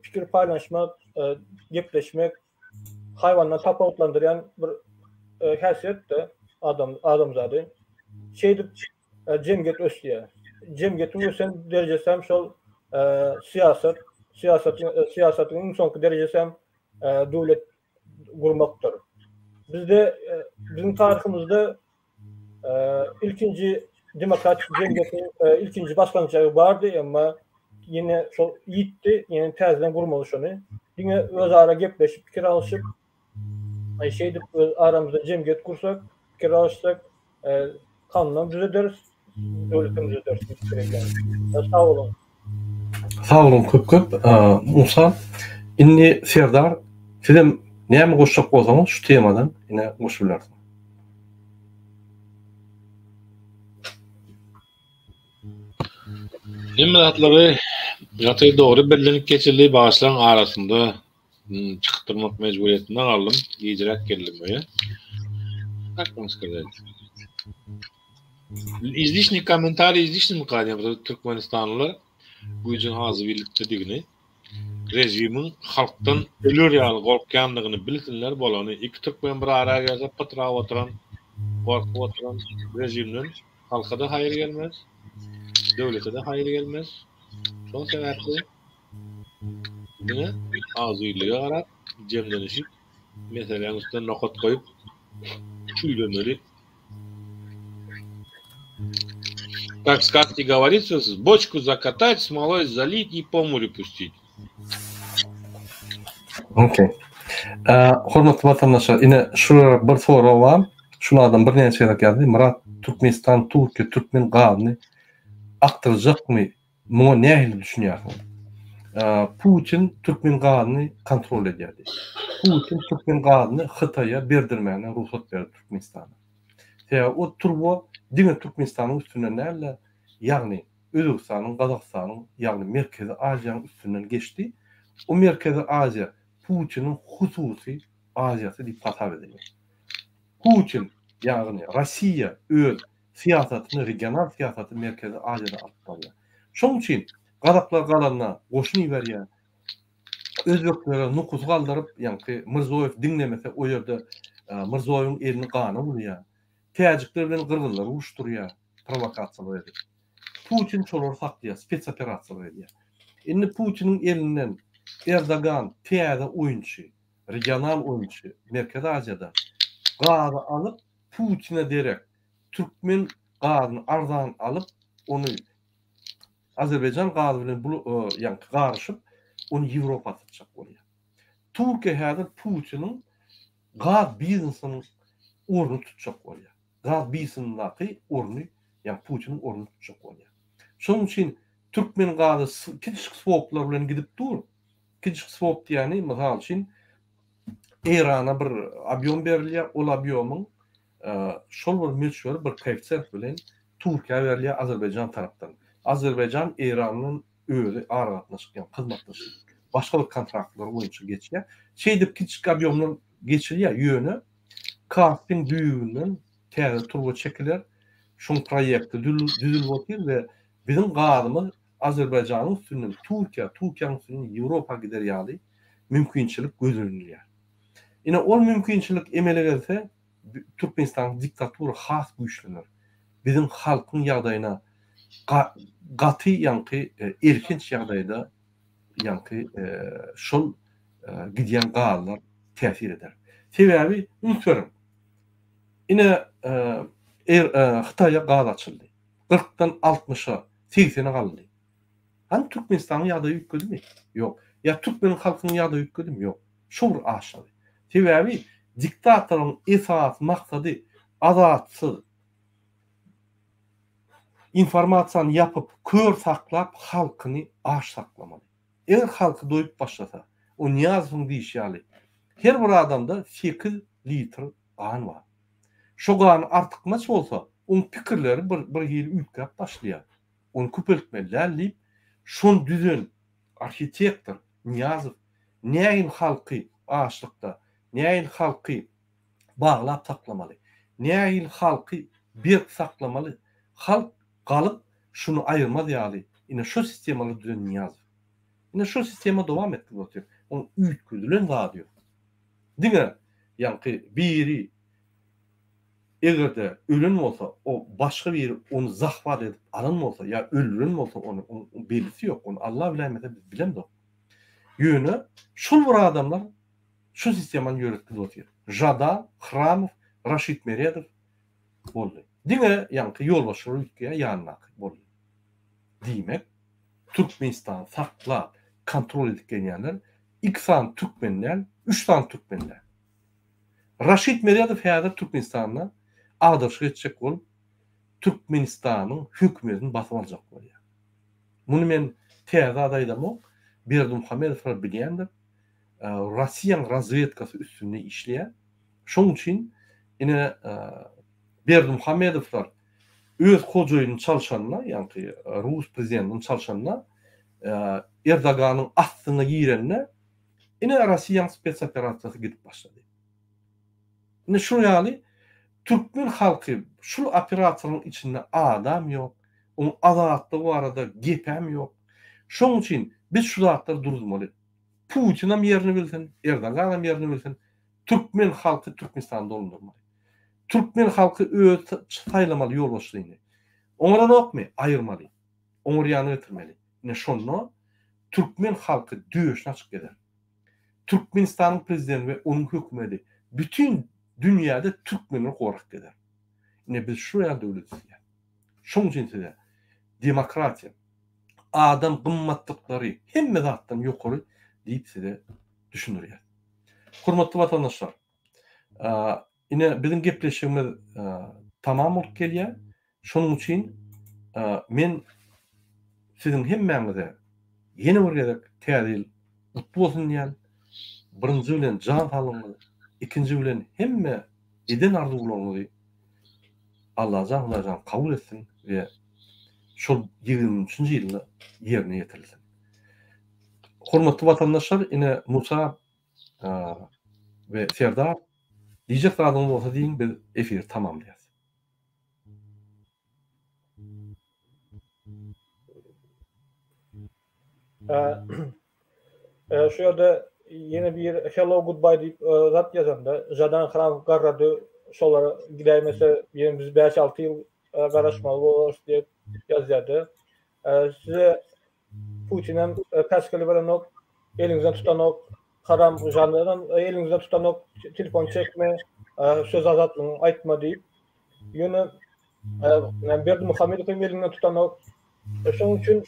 pikir paýlanyşmak, gepleşmek haýwandan tapawutlandyrýan bir häsiýet-de adam adamzady. Şeýdip jemgyýet ösýär. Jemgyýetiň ösen derejesi hem şol syýasat, syýasatyň syýasatyň iň soňky derejesi hem döwlet gurmakdyr. Bizde biziň taryhymyzda ilkinji demokratik jemgyýetiň ilkinji başlangyçlary bardy, emma ýene şol ýitdi, ýene täzeden gurmaly şony. Diňe özara gepleşip, pikir alyşyp, Şeýdip öz aramyzda jemgyýet gursak, pikir alyşsak, kanunam düzederis, döwletem düzederis diýip pikir edýän. Sag boluň. Sag boluň köp köp Musa. Indi Serdar sizem näme goşjak bolsaňyz şu temadan ine goşup bilersiňiz. Hemme zatlary gaty dogry bellenip geçildi. Bagyşlaň arasynda çykyp durmak mejburyýetinde galdym. Gijräk geldim öýe. Как вам сказать? Излишний kommentariý izlişni mykar diýen Türkmenistanlylar güýjüň agzybirlikdedigini, režimiň halkdan öler ýaly gorkýandygyny bilsinler bolany. Iki türkmen bir ara gelse pytrap oturan, gorkup oturan režimden halka-da haýyr gelmez, döwlete-de haýyr gelmez. Şol sebäpli diňe agzybirlige garap, jemlenişip, meseläň üstüne nokat goýup çüýlemeli. Как в сказке говорится, бочку закатать, смолой залить и по морю пустить. Okey. Hormatly watandaşlar, ine şulara bir sorag bar. Şul adam birnäçe gezek ýazdy. Myrat, Türkmenistan Türkiýe türkmen gazyny akdyrjakmy? Muňa nähili düşünýärsiňiz? Putin türkmen gazyny kontrol edýär diýip. Putin türkmen gazyny Hytaýa berdirmäne rugsat berdi Türkmenistana. Sebäbi o turba diňe Türkmenistanyň üstünden däl-de, ýagny Özbegistanyň, Gazagystanyň, ýagny Merkezi Aziýanyň üstünden geçdi. O Merkezi Aziýa Putiniň hususy Aziýasy diýip hasap edilýär. Putin, ýagny Rossiýa öz syýasatyny, regional syýasaty Merkezi Aziýada alyp barýar. Şonuň üçin gazaklar galanda goşun iberýär. Özbeklere nukusy galdyryp, ýaňky Mirzoýew diňlemese o ýerde Mirzoýewiň elini gana bulýar. Täjikler bilen gyrgyzlary uruşdyrýar, prowokasiýalar edip. Putin şolary saklaýar, spetsoperasiýalar edýär. Indi Putiniň elinden Erdogan täze oýunçy, regional oýunçy Merkezi Aziýada gazy alyp, Putine derek türkmen gazyny arzan alyp, ony Azerbaýjan gazy bilen ýaňky garyşyp, ony Ýewropa satjak bolýar. Türkiýe häzir Putiniň gaz biznesiniň ornuny tutjak bolýar. Gaz biznesindäki orny, ýagny Putiniň ornuny tutjak bolýar. Şonuň üçin türkmen gazy kiçijik swoplar bilen gidip dur. Kiçijik swop diýýäni, mysal üçin, Eýrana bir obýom berilýär, ol obýomyň şol bir möçberi bir koeffisiýent bilen Türkiýä berilýär Azerbaýjan tarapdan. Azerbaýjan Eýrandan özi aragatnaşyk, ýagny hyzmatdaşlyk başga bir kontraktlar boýunça geçýär. Şeýdip kiçijik obýomlar geçilýär, ýöne Kaspiň düýbünden täze turba çekiler, şoň proýekti düzülip otyr we biziň gazymyz Azerbaýjanyň üstünden Türkiýä, Türkiýäniň üstünden Ýewropa gider ýaly mümkinçilik gözlenilýär. Ine, ol mümkinçilik emele gelse, Türkmenistanyň diktatura has güýçlener. Biziň halkyň ýagdaýyna gaty ýaňky elhenç ýagdaýda ýaňky şol gidýän gazlar täsir eder. Sebäbi üns beriň. Ine, Hytaýa gaz açyldy. Kyrkdan altmyşa, segsene galdy. Hany Türkmenistanyň ýagdaýy üýtgedimi? Ýok. Ýa türkmeniň halkynyň ýagdaýy üýtgedimi? Ýok. Şo bir aşaly. Sebäbi diktatoryň esasy maksady azatsyz informasiýany ýapyp, kör saklap halkyny aç saklamaly. Eger halky doýup başlasa, o Nyýazowyň diýşi ýaly, her bir adamda sekiz litr gan bar. Şo gan artykmaç bolsa, oň pikirleri bir bir hili üýtgäp başlaýar. Ony köpeltmeli däl diýip, şony düzen arhitektor Nyýazow nähili halky açlykda, nähili halky baglap saklamaly, nähili halky berk saklamaly, halk galyp şuny aýyrmaz ýaly ine şo sistemalary düzen Nyýazow. Ine şo sistema dowam etdirip otyr. Oň üýtgedilen zady ýok. Diňe ýaňky biri Eger-de ölen bolsa, o başga biri ony zahwat edip alan bolsa ýa öldüren bolsa ony, onuň bellisi ýok, ony Alla biläýmese biz bilemzok. Ýöne şol bir adamlar şu sistemany ýöretip gidip otyr. Žadan, Hramow, Raşid Meredow boldy. Diňe ýaňky ýolbaşçylar üýtgeýär ýanyndaky boldy. Diýmek, Türkmenistany saklap, kontrol edip gelýänler iki sany türkmen däl, üç sany türkmen däl. Raşid Meredow häzir Türkmenistanda agdaryşyk etjek bolup, Türkmenistanyň hökümetini basyp aljak bolýar. Muny men täze zat aýdamok, Berdimuhamedowlar bilýändir. Russiýanyň razwedkasy üstünde işleýär. Şonuň üçin ine Berdimuhamedowlar öz hojaýynyny çalşanda, ýagny rus prezidentini çalşanda, Erdoganyň astyna girende ine Russiýanyň spetsoperasiýasy gidip başlady. Ine şular ýaly türkmen halky şul operasiýalaryň içinde adam ýok, oň azatlygy barada gepem ýok. Şoň üçin biz şu zatlary duruzmaly. Putinam ýerini bilsin, Erdoganam ýerini bilsin, türkmen halky Türkmenistany dolandyrmaly. Türkmen halky öz saýlamaly ýolbaşçyny. Oňaranokmy? Aýyrmaly. Oňarýany getirmeli. Ine şonda türkmen halky döşüni açyp gezer. Türkmenistanyň prezidenti we onuň hökümeti bütin dünýäde türkmenleri gorap gezer. Ine biz şu ýaly döwlet isleýäs. Şoň üçin size demokratiýa, adam gymmatlyklary hemme zatdan ýokary diýip size düşündirýäs. Hormatly watandaşlar, ine biziň gepleşigimiz tamam bolup gelýär. Şonuň üçin men siziň hemmäňize ýene bir gezek Täze ýyl gutly bolsun diýýän. Birinji bilen jan saglygyňyz, ikinji bilen hemme eden arzuwlaryňyzy Allajan Hudaýjan kabul etsin we şol 23-nji ýylda ýerine ýetirilsin. Hormatly watandaşlar, ine Musa we Serdar diýjek zadyňyz bolsa diýiň, biz efiri tamamlaýas. Şu ýerde ýene bir hello goodbye diýip zat ýazanda Žadan Hram garrady şolara gidäýmese ýene biz 5-6 ýyl garaşmaly bolarys diýip ýazýardy. Size Putinem päsgel berenok, eliňizden tutanok, haram Žadanam eliňizden tutanok, telefon çekme, söz azatlygyňy aýtma diýip. Ýöne Berdimuhamedow hem elinden tutanok. Şonuň üçin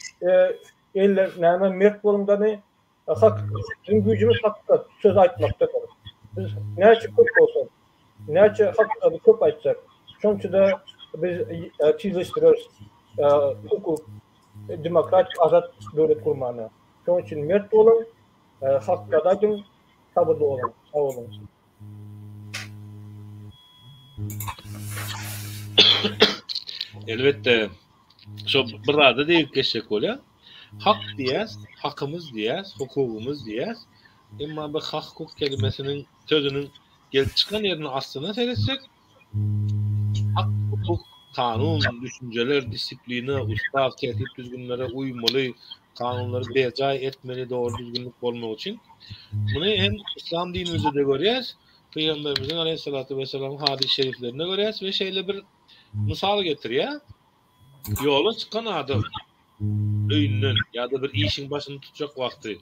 elle näme mert boluň dany hak biziň güýjümiz hakykat söz aýtmakdadyr. Biz näçe köp bolsak, näçe hakykaty köp aýtsak, şonça-da biz tizleşdireris hukuk, demokratik azat döwlet gurmany. Şonuň üçin mert boluň, hakykaty aýdyň, sabyrly boluň. Sag boluň. Elbetde, şo bir zada degip geçjek bolýar. Hak diýýäs, hakymyz diýýäs, hukugymyz diýýäs. Emma bu hak-hukuk kelimesiniň sözüniň gelip çykan ýerine aslyna seretsek, hak, hukuk, kanun, düşünjeler, disiplina, ustaw, tertip-düzgünlere uýmaly, kanunlary berjaý etmeli dogry düzgünlik bolmagy üçin. Muny hem yslam dinimizde-de görýäs, Pygamberimiziň aleýhissalatu wessalam hadys şeriflerinde görýäs we şeýle bir mysal getirýär. Ýola çykan adam öýünden ýa-da bir işiň başyny tutjak wagty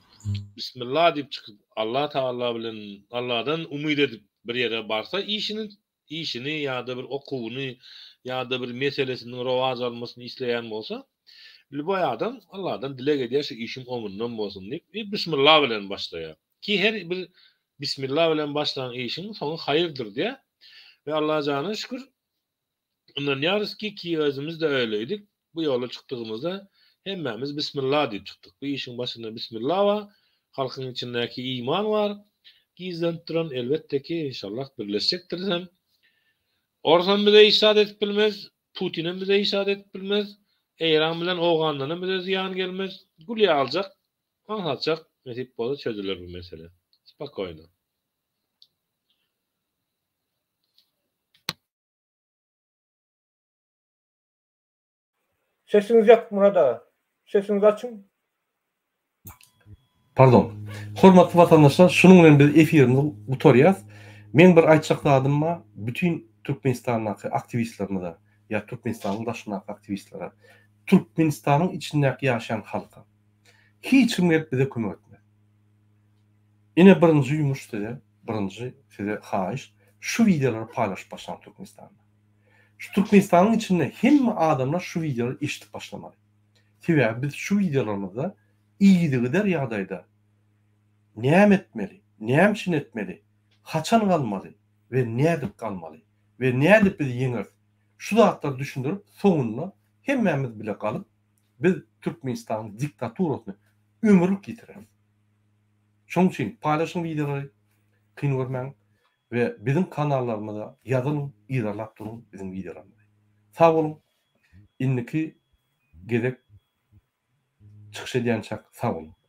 Bismillah diýip çykyp, Allah Tagala bilen Allahdan umyt edip bir ýere barsa işini işini ýa-da bir okuwyny ýa-da bir meselesiniň rowaç almasyny isleýän bolsa, lýuboý adam Allahdan dileg edýär şu işim oňundan bolsun diýip we Bismillah bilen başlaýar. Ki her bir Bismillah bilen başlan işiň soňy haýyrdyr diýýär. We Allahjana şükür Ynanýarys ki, ki özümiz-de öýleýdik. Bu ýola çykdygymyzda hemmämiz Bismillah diýip çykdyk. Bu işiň başynda Bismillah bar, halkyň içindäki iman bar, gizlenip duran, elbetde ki, inşallah birleşjekdiris hem. Orsam bize hiç zat edip bilmez, Putinem bize hiç zat edip bilmez, Eýran bilen Owgandanam bize zyýan gelmez. Gül ýaljak, aňsatjak, nesip bolsa çözüler bu mesele. Spokoýno. Sesiňiz ýapyk Myrat aga. Sesiňizi açyň. Pardon. Hormatly watandaşlar, şunuň bilen biz efirimizi gutarýas. Meň bir aýtjak zadym bar, bütin Türkmenistandaky aktiwistlerimize ýa Türkmenistanyň daşyndaky aktiwistlere, Türkmenistanyň içindäki ýaşaýan halka. Hiç kim gelip bize kömek etmez. Ine birinji ýumuş size, birinji size haýyş, şu wideolary paýlaşyp başlaň Türkmenistanda. Şu Türkmenistanyň içinde hemme adamlar şu wideolary eşidip başlamaly. Sebäbi biz şu wideolarymyzda yzygider ýagdaýda näme etmeli, näme üçin etmeli, haçan galmaly? we nädip galmaly we nädip biz ýeňeris şu zatlary düşündirip soňunda hemmämiz bile galyp biz Türkmenistanyň diktaturasyny ömürlik ýitireris. Şonuň üçin paýlaşyň wideolary kyn görmäň we biziň kanallarymyza ýazylyň yzarlap duruň biziň wideolarymyzy. Sag boluň indiki gezek çykyş edýänçäk sag boluň.